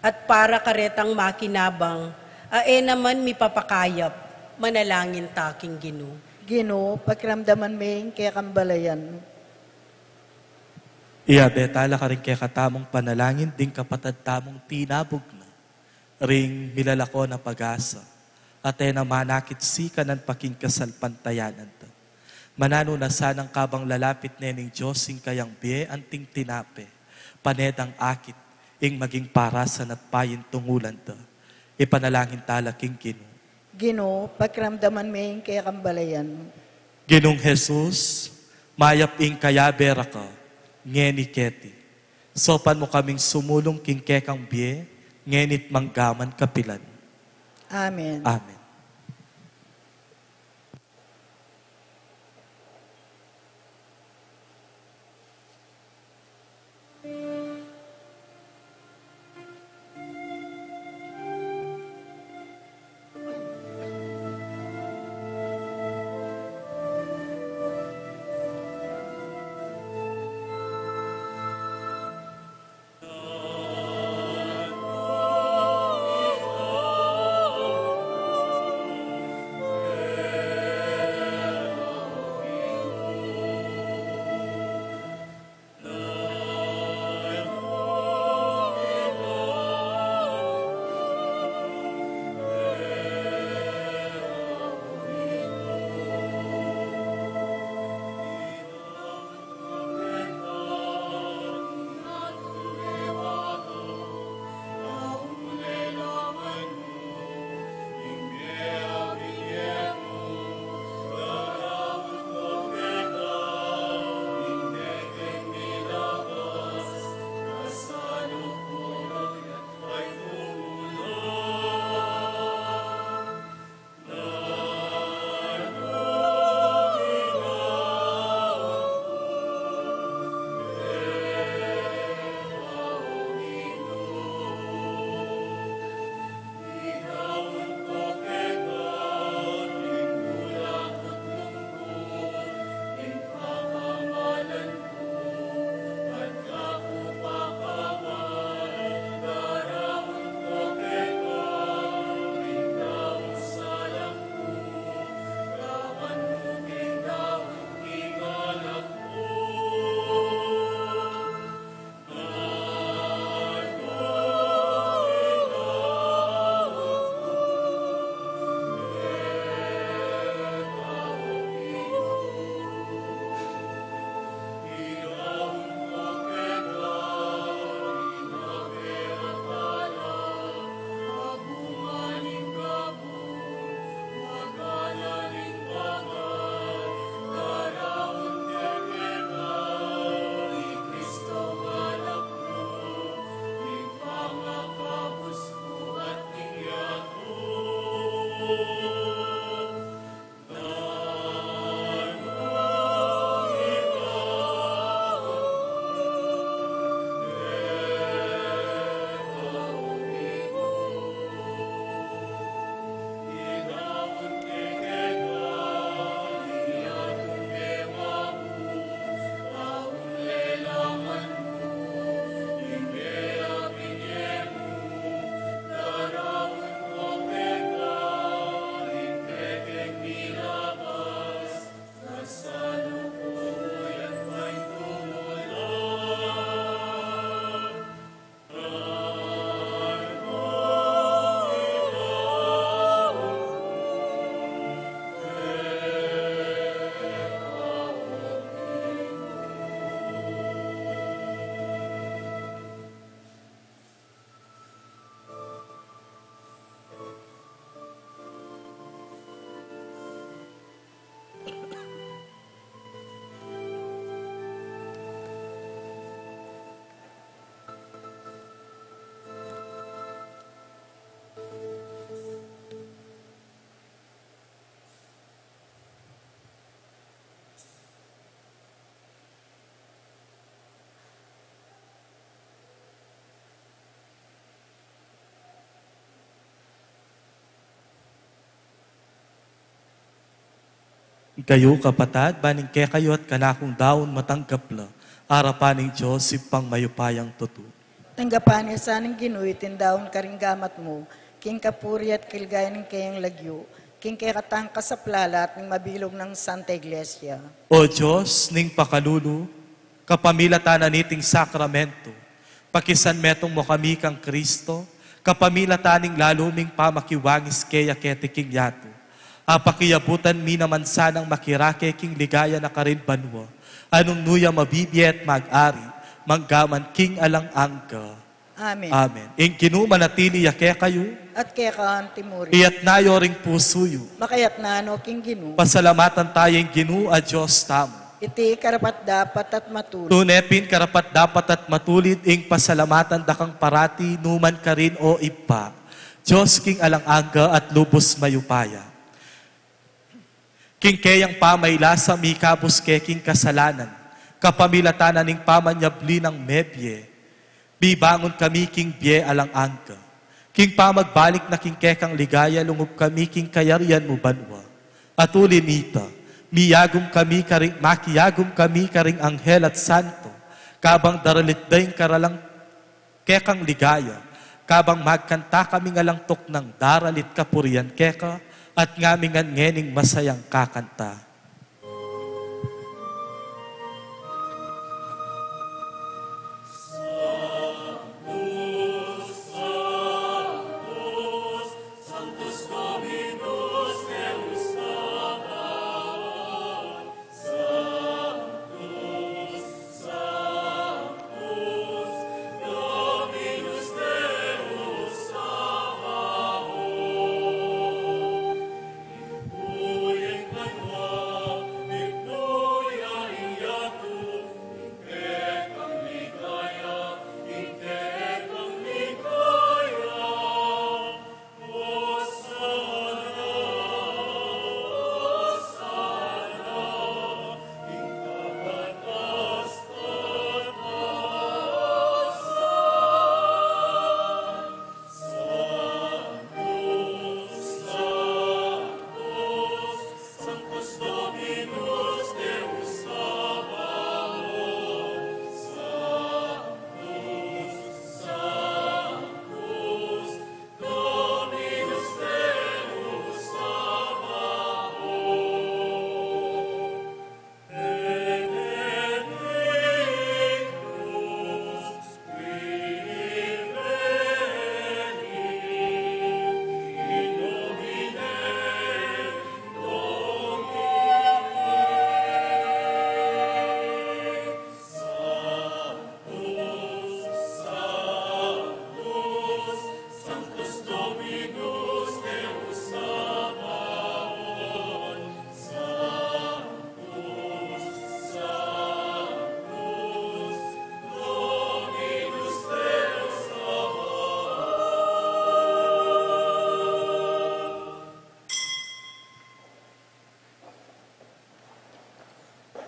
at para karetang makinabang a e naman mipapakayap, manalangin ta king Ginu. Ginu, pakiramdaman me ing kekang balayan. Iyabe ta la karing kekatamung panalangin ding kapatad tamung tinabug na ring milalako na pag-asa, at e na manakit sikanan pa king kasalpantayanan da. Mananu na sanang kabang lalapit ne ning Dios ing kayang bie anting tinape, pane dang akit ing maging parasan at paintungulan da. Ipanalangin ta la king Ginu. Ginu, pakiramdaman me ing kekang balayan. Ginung Jesus, Mayap ing kayabe ra ka, ngeni keti. Saupan mu kaming sumulung king kekang bie, ngeni't mangga man kapilan. Amen. Amen. Kayu, kapatad, ban ing kekayu at kanakung daun matanggap la arapan ning Dios Ibpang mayupayang tutu. Tanggapan na sa ning Ginu iting daun karing gamat mu, king kapurian at kaligayan ning keyang lagyu, king kekatang kasaplalan at ning mabilug nang Santa Iglesia. O Dios, ning pakalulu, kapamilatan na niting sakramento, pakisanmetung mu kami kang Kristo, kapamilatan ning lalu ming pamakiwangis keya keti king yatu. Apakiabutan mi naman sanang makirake king ligaya na karin banua, a nung nu ya mabibie at mag-ari, mangga man king alang angga. Amen. Amen. Ing Ginu manatili ya kekayu. At keka anti mu rin. Iyatas yu ring pusu yu. Makayatas no king Ginu. Pasalamatan taya ing Ginu a Dios tamu. Iti karapat-dapat at matulid. Tune pin karapat-dapat at matulid ing pasalamatan da kang parati nukarin man, O Ibpa, Dios king alang angga at lubus mayupaya. King keyang pamailasa mikabus ke king kasalanan, kapamilatan na ning pamanyabli nang mebie, mibangun kami king bie alang angga. King pamagbalik na king kekang ligaya, lungub kami king kayarian mu banua. At uli nita, miyagum kami karing, makiyagum kami karing anghel at santo, kabang daralit da ing karalang kekang ligaya, kabang magkanta kaming alang tuknang daralit kapurian keka, at ngamingan ngening masayang kakanta.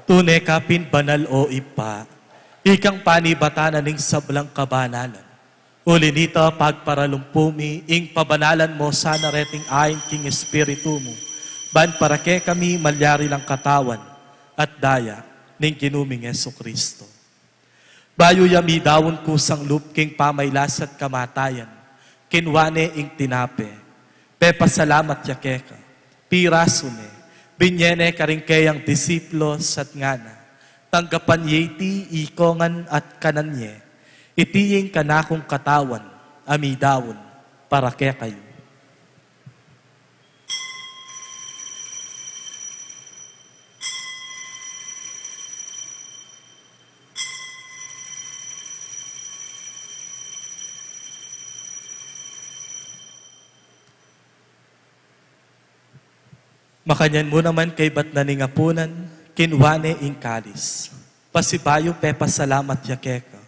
Tune ka pin banal, O Ibpa, ikang panibatan na ning sablang kabanalan. Uli nita, pagparalumpu mi ing pabanalan mu sana reting ain king Espiritu mu, ban para kekami malyari lang katawan at daya ning Ginu ming Jesucristo. Bayu ya midaun kusang lub king pamailas at kamatayan, kinua ne ing tinape, pepasalamat ya keka, pirasu ne, binye ne karing keyang disipulus at ngana: Tanggapan ye iti ikongan at kanan ye, iti ing kanakung katawan a midaun para kekayu. Makanyan mu naman kaybat na ning apunan, kinua ne ing kalis, pasibayu pepasalamat ya keka,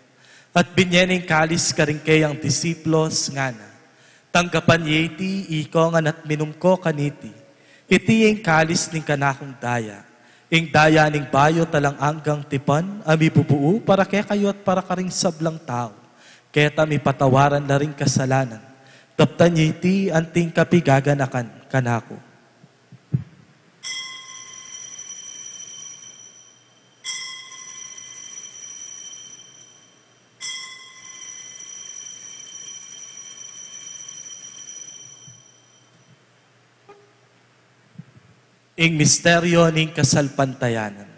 at binye ne ing kalis karing keyang disipulus, ngana: Tanggapan ye iti ikongan at minum ko kaniti, iti ing kalis ning kanakung daya, ing daya ning bayu at alang anggang tipan a mibubuu para kekayu at para karing sablang tau, keta mipatawaran la ring kasalanan. Daptan ye iti anting kapiganakan kanaku. Ing misteryu ning kasalpantayanan.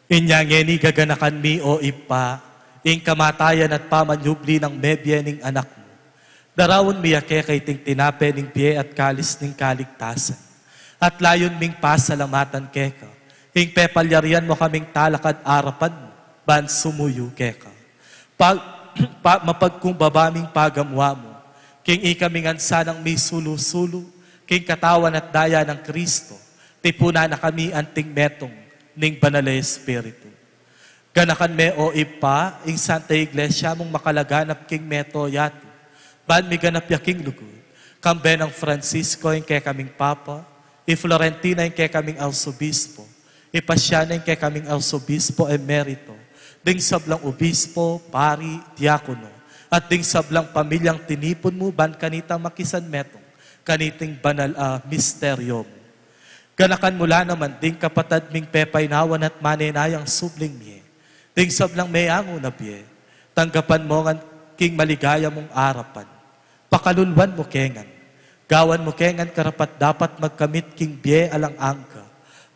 Inya ngeni gaganakan mi, O Ibpa, ing kamatayan at pamanyubli nang mebie ning Anak mu. Daraun mi ya keka iting tinape ning bie at kalis ning kaligtasan. At layun ming pasalamatan keka ing pepalyarian mu kaming talakad arapan mu ban sumuyu keka. Pa, pa, mapagkumbaba ming pagamuan mu king ikami ngan sanang misulu-sulu king katawan at daya nang Kristo, tipunan na kami anting metung ning Banal a Espiritu. Ganakan me, O Ibpa, ing Santa Iglesia mung makalaganap king mabilug a yatu, ban miganap ya king lugud, kambe nang Francisco ing kekaming Papa, i Florentina ing kekaming Arsobispo, i Pasiana ing kekaming Arsobispo Emerito, ding sablang obispo, pari, diakono, at ding sablang pamilyang tinipun mu ban kanita makisanmetung kaniting banal a misteryo mu. Ganakan mu la naman ding kapatad ming pepainawan at manenayang subling mie, ding sablang meangu na bie, tanggapan mu ngan king maligaya mung arapan. Pakaluluan mu ke ngan, gawan mu ke ngan karapat-dapat magkamit king bie alang angga,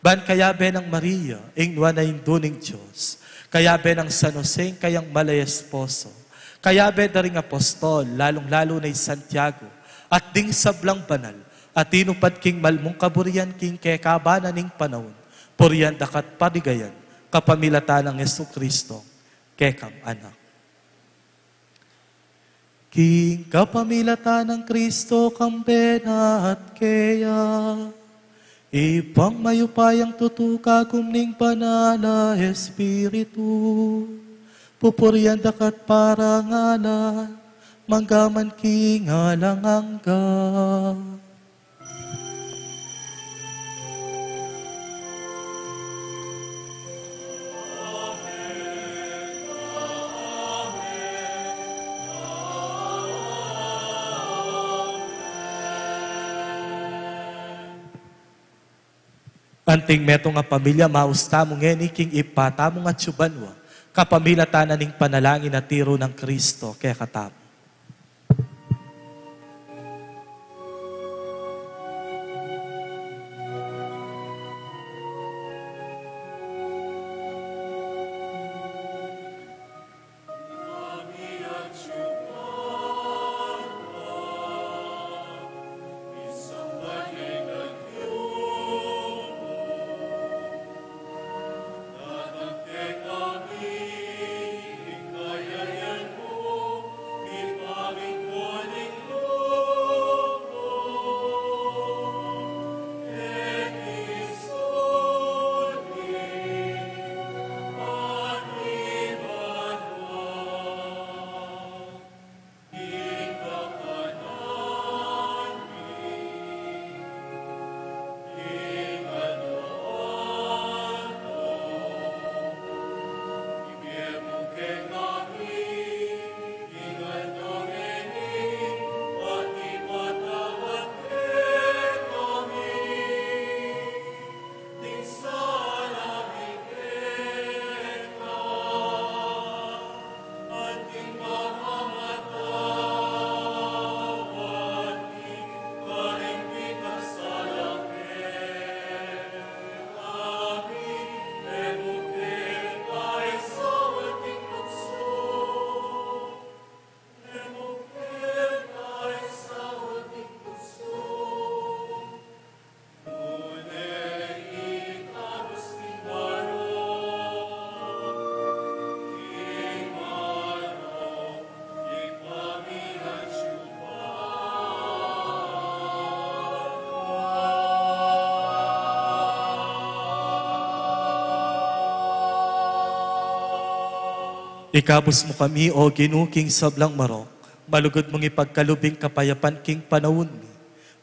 ban kayabe nang Maria, ing nuan a Indu ning Dios, kayabe nang San Jose, ing kayang mal a esposo, kayabe da ring apostol, lalung-lalu na i Santiago, at ding sablang banal a tinupad king mal mung kaburian king kekaban na ning panaun, purian da ka at paligayan, kapamilatan nang Jesucristo, kekang Anak. King kapamilatan nang Kristo, kambe na at keya, Ibpang mayupayang tutu, kagum ning Banal a Espiritu, pupurian da ka at parangalan, mangga man king alang angga. Anting metung a pamilya, maus tamu ngeni king Ibpa tamung atsu banua, kapamilatan na ning panalangin a tiru nang Kristo kekatamu. Ikabus mu kami, O Ginu, king sablang marok, malugud mung ipagkalub ing kapayapan king panaun mi,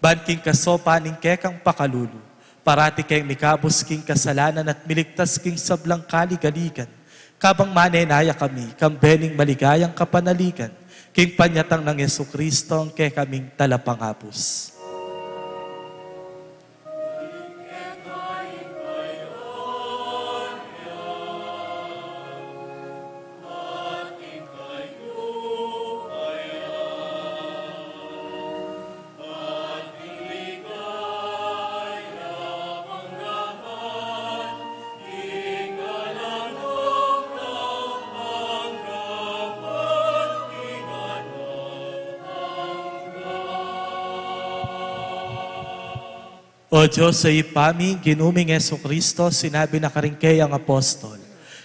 ban king kasopan ning kekang pakalulu, parati keng mikabus king kasalanan at miligtas king sablang kaligaligan, kabang manenaya kami kambe ning maligayang kapanaligan king panyatang nang Jesucristo, ing kekaming Talapangabus. O Dios a Ibpa mi, Ginu ming Jesucristo, sinabi na karing kayang apostol,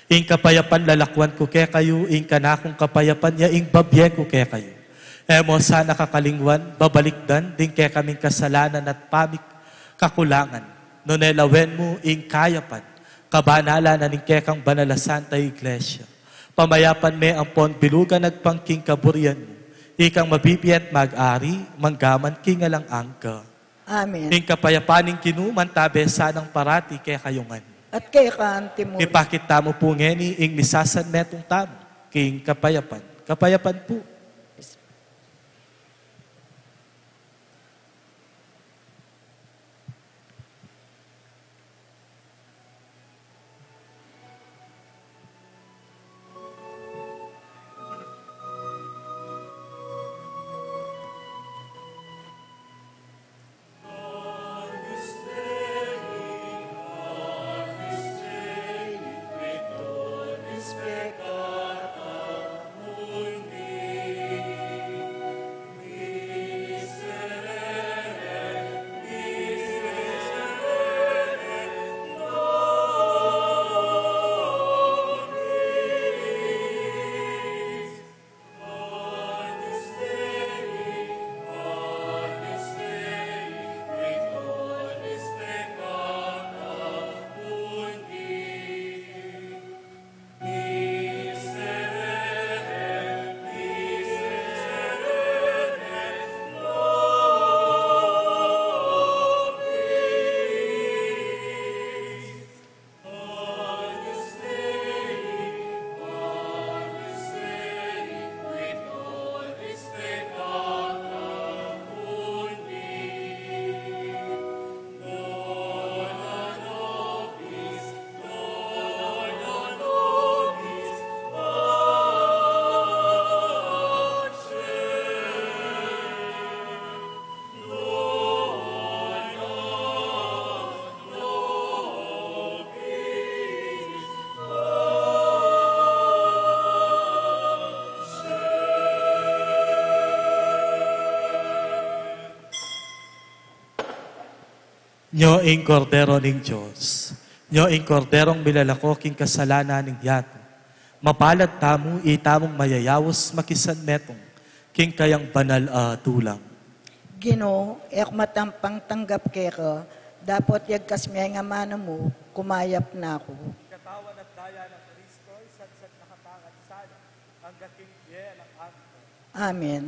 ing kapayapan lalakwan ku kekayu, ing kanakung kapayapan ya ing babie ku kekayu. E mo sana kakalingwan, babalikdan ding kekaming kasalanan at pamikakulangan, nune lawen mu ing kayapan, kabanalan na ning kekang banal a Santa Iglesia. Pamayapan me ampon bilugan agpang king kaburian mu, ikang mabibie at mag-ari, manggaman king alang angga. Amen. Ing kapayapan ning Ginu mantabe sanang parati kekayu ngan. At keka antimu rin. Ipakit tamu pu ngeni ing misasanmetung tamu king kapayapan. Kapayapan pu. Nyo ing Kordero ning Dios. Nyo ing Korderong milalako king kasalanan ning yatu. Mapalad tamu, itamung mayayaus makisanmetung king kayang banal a dulang. Ginu, e ku matampang tanggap keka, dapot yagkas me ing amanu mu, kumayap na ku. Katawan at daya nang Kristo, isadsad na ka pa ngan sana, angga king bie alang angga. Amen.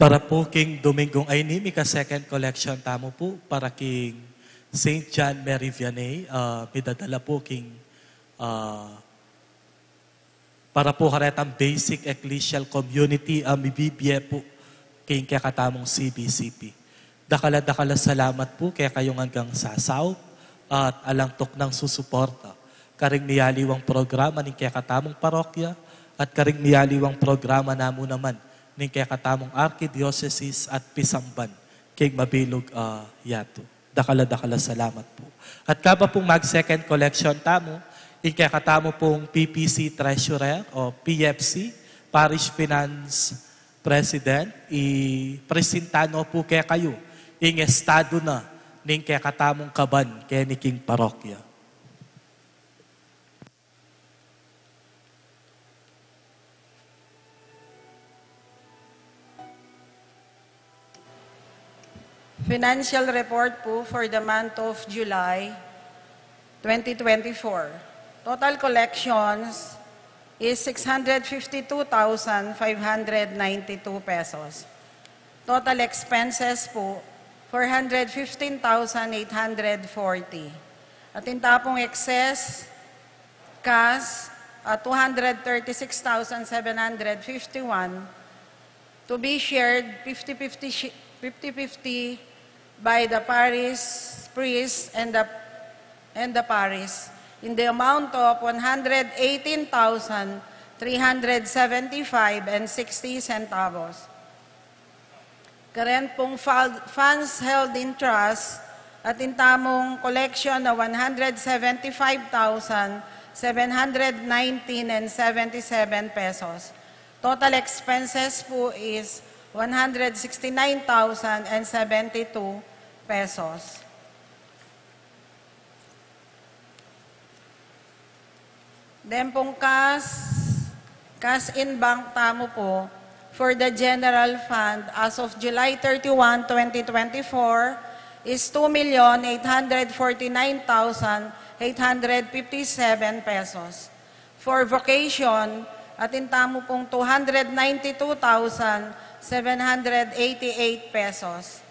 Para pu king Domingong ayni, mika second collection tamu pu para king Saint John Mary Vianney, ah, midadala pu king, ah, para pu karetang basic ecclesial community a mibibie pu king kekatamung C B C P. Dakal a dakal a salamat pu kekayung anggang sasaup at alang tuknang susuporta karing miyaliwang programa ning kekatamung parokya at karing miyaliwang programa namu naman ning kekatamung arkidiosesis at pisamban king mabilug a yatu. Dakal a dakal a salamat pu. At kaba pung mag-second collection tamu, ing kekatamu pung P P C Treasurer o P F C, Parish Finance President, ipresinta no pu kekayu ing estadu na ning kekatamung kaban keni king parokya. Financial report po for the month of July twenty twenty-four. Total collections is six hundred fifty-two thousand five hundred ninety-two pesos. Total expenses po, four hundred fifteen thousand eight hundred forty. At ing tapong excess, cash, ah, two hundred thirty-six thousand seven hundred fifty-one, to be shared fifty fifty shi-, fifty fifty by the parish priest and the, and the parish, in the amount of one hundred eighteen thousand three hundred seventy-five and sixty centavos. Karen pong fal-, funds held in trust, atin tamung collection na one hundred seventy-five thousand seven hundred nineteen and seventy-seven pesos. Total expenses po is one hundred sixty-nine thousand and seventy-two pesos. Then pong cash, cash in bank tamu po for the general fund as of July thirty-one, twenty twenty-four is two million eight hundred forty-nine thousand eight hundred fifty-seven pesos. For vocation, atin tamu pong two hundred ninety-two thousand seven hundred eighty-eight pesos.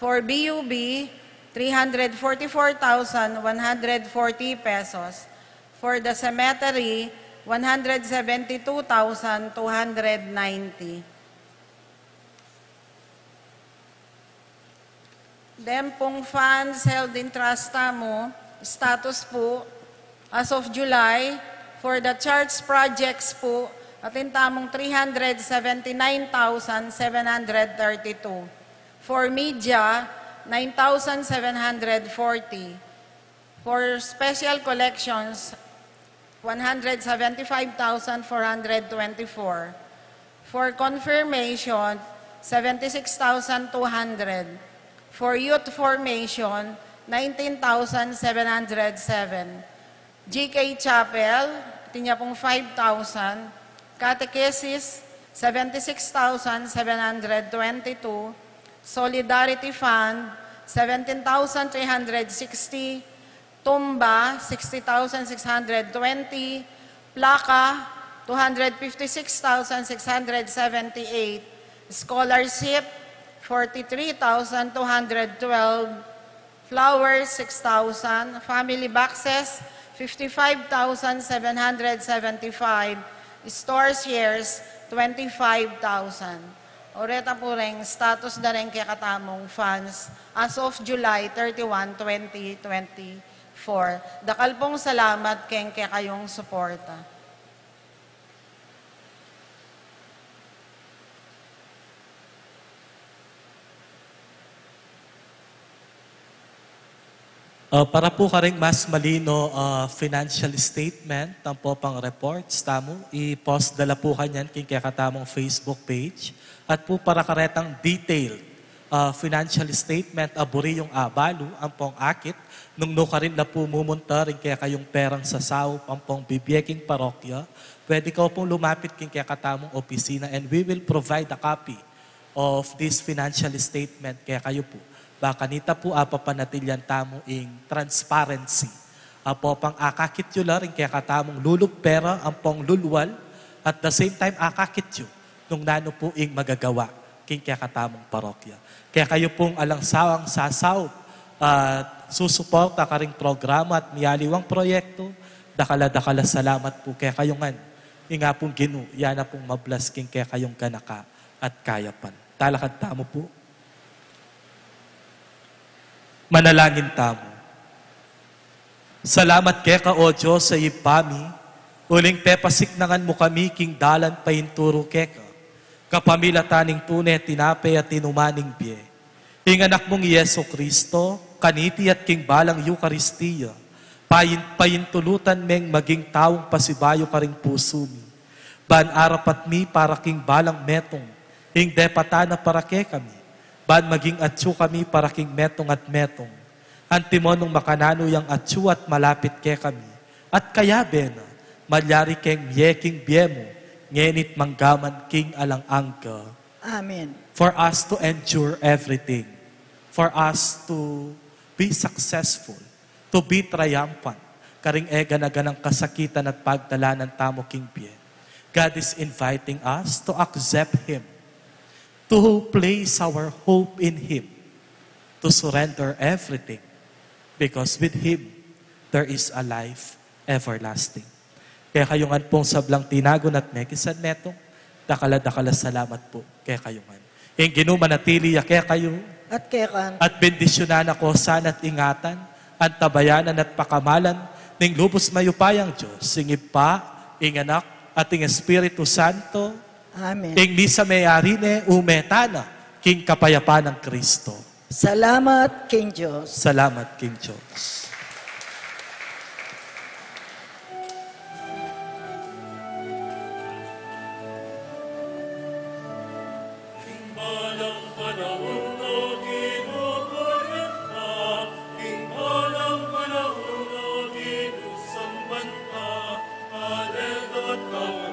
For B U B, three hundred forty-four thousand one hundred forty pesos. For the cemetery, one hundred seventy-two thousand two hundred ninety. Then pong funds held in trust tamu, status po, as of July, for the church projects po, atin tamung three hundred seventy-nine thousand seven hundred thirty-two. For media, nine thousand seven hundred forty. For special collections, one hundred seventy-five thousand four hundred twenty-four. For confirmation, seventy-six thousand two hundred. For youth formation, nineteen thousand seven hundred seven. G K Chapel, atin ya pong five thousand. Catechesis, seventy-six thousand seven hundred twenty-two. Solidarity Fund, seventeen thousand three hundred sixty. Tumba, sixty thousand six hundred twenty. Placa, two hundred fifty-six thousand six hundred seventy-eight. Scholarship, forty-three thousand two hundred twelve. Flowers, six thousand. Family boxes, fifty-five thousand seven hundred seventy-five. Store shares, twenty-five thousand. O reta pu reng status da reng kekatamung funds as of July thirty-one, twenty twenty-four. Dakal pong salamat keng kekayung suporta. Ah, para pu karing mas malino, ah, financial statement, ampo pang reports tamu, i-post da la pu kanyan king kekatamung Facebook page. At pu para karetang detailed, ah, financial statement a buri yung abalu, ampong akit, nung nukarin la pu mumunta ring kekayung perang sasaup ampong bibie king parokya, pwede kayu pung lumapit king kekatamung opisina and we will provide a copy of this financial statement kekayu pu. Ba kanita pu apapanatilyan tamu ing transparency. Ampo pang akakit yu la ring kekatamung lulug pera ampong lulwal, at the same time akakit yu nung nanu pu ing magagawa king kekatamung parokya. Kekayu pung alang sawang sasaup at susuporta karing programa at miyaliwang proyektu, dakal a dakal a salamat pu kekayu ngan. Ing Apung Ginu, ya na pung mablas king kekayung ganaka at kayapan. Talakad tamu pu. Manalangin tamu. Salamat keka, O Dios a Ibpa mi, uling pepasiknangan mu kami king dalan painturu keka, kapamilatan ning tune tinape at inuman ning bie, ing Anak mung i Jesu Kristo, kaniti at king balang Eukaristia, pain-, paintulutan meng maging taung pasibayu karing pusu mi. Ban arapat mi para king balang metung, ing depatan na para kekami, ban maging atyu kami para king metung at metung. Antimo nung makananu yang atyu at malapit kekami, at kayabe na, malyari keng mie king bie mu, ngeni't manggaman king alang angga. Amen. For us to endure everything, for us to be successful, to be triumphant, karing e gana-ganang kasakitan at pagdalanan tamu king bie. God is inviting us to accept Him, to place our hope in Him, to surrender everything, because with Him, there is a life everlasting. Kekayu ngan pung sablang tinagun at mekisan metung, dakal a dakal a salamat pu kekayu ngan. Ing Ginu manatili ya kekayu. At keka. At bendisyunan na ko sana at ingatan, antabayanan at pakamalan ning lubus mayupayang Dios, ing Ibpa, ing Anak, at ing Espiritu Santo. Amen. Ing misa meyari ne, ume tana king kapayapan nang Kristo. Salamat king Dios. Salamat king Dios. King balang panaun, O Ginu, purian ka. King balang panaun, O Ginu, samban ka. Hallelujah.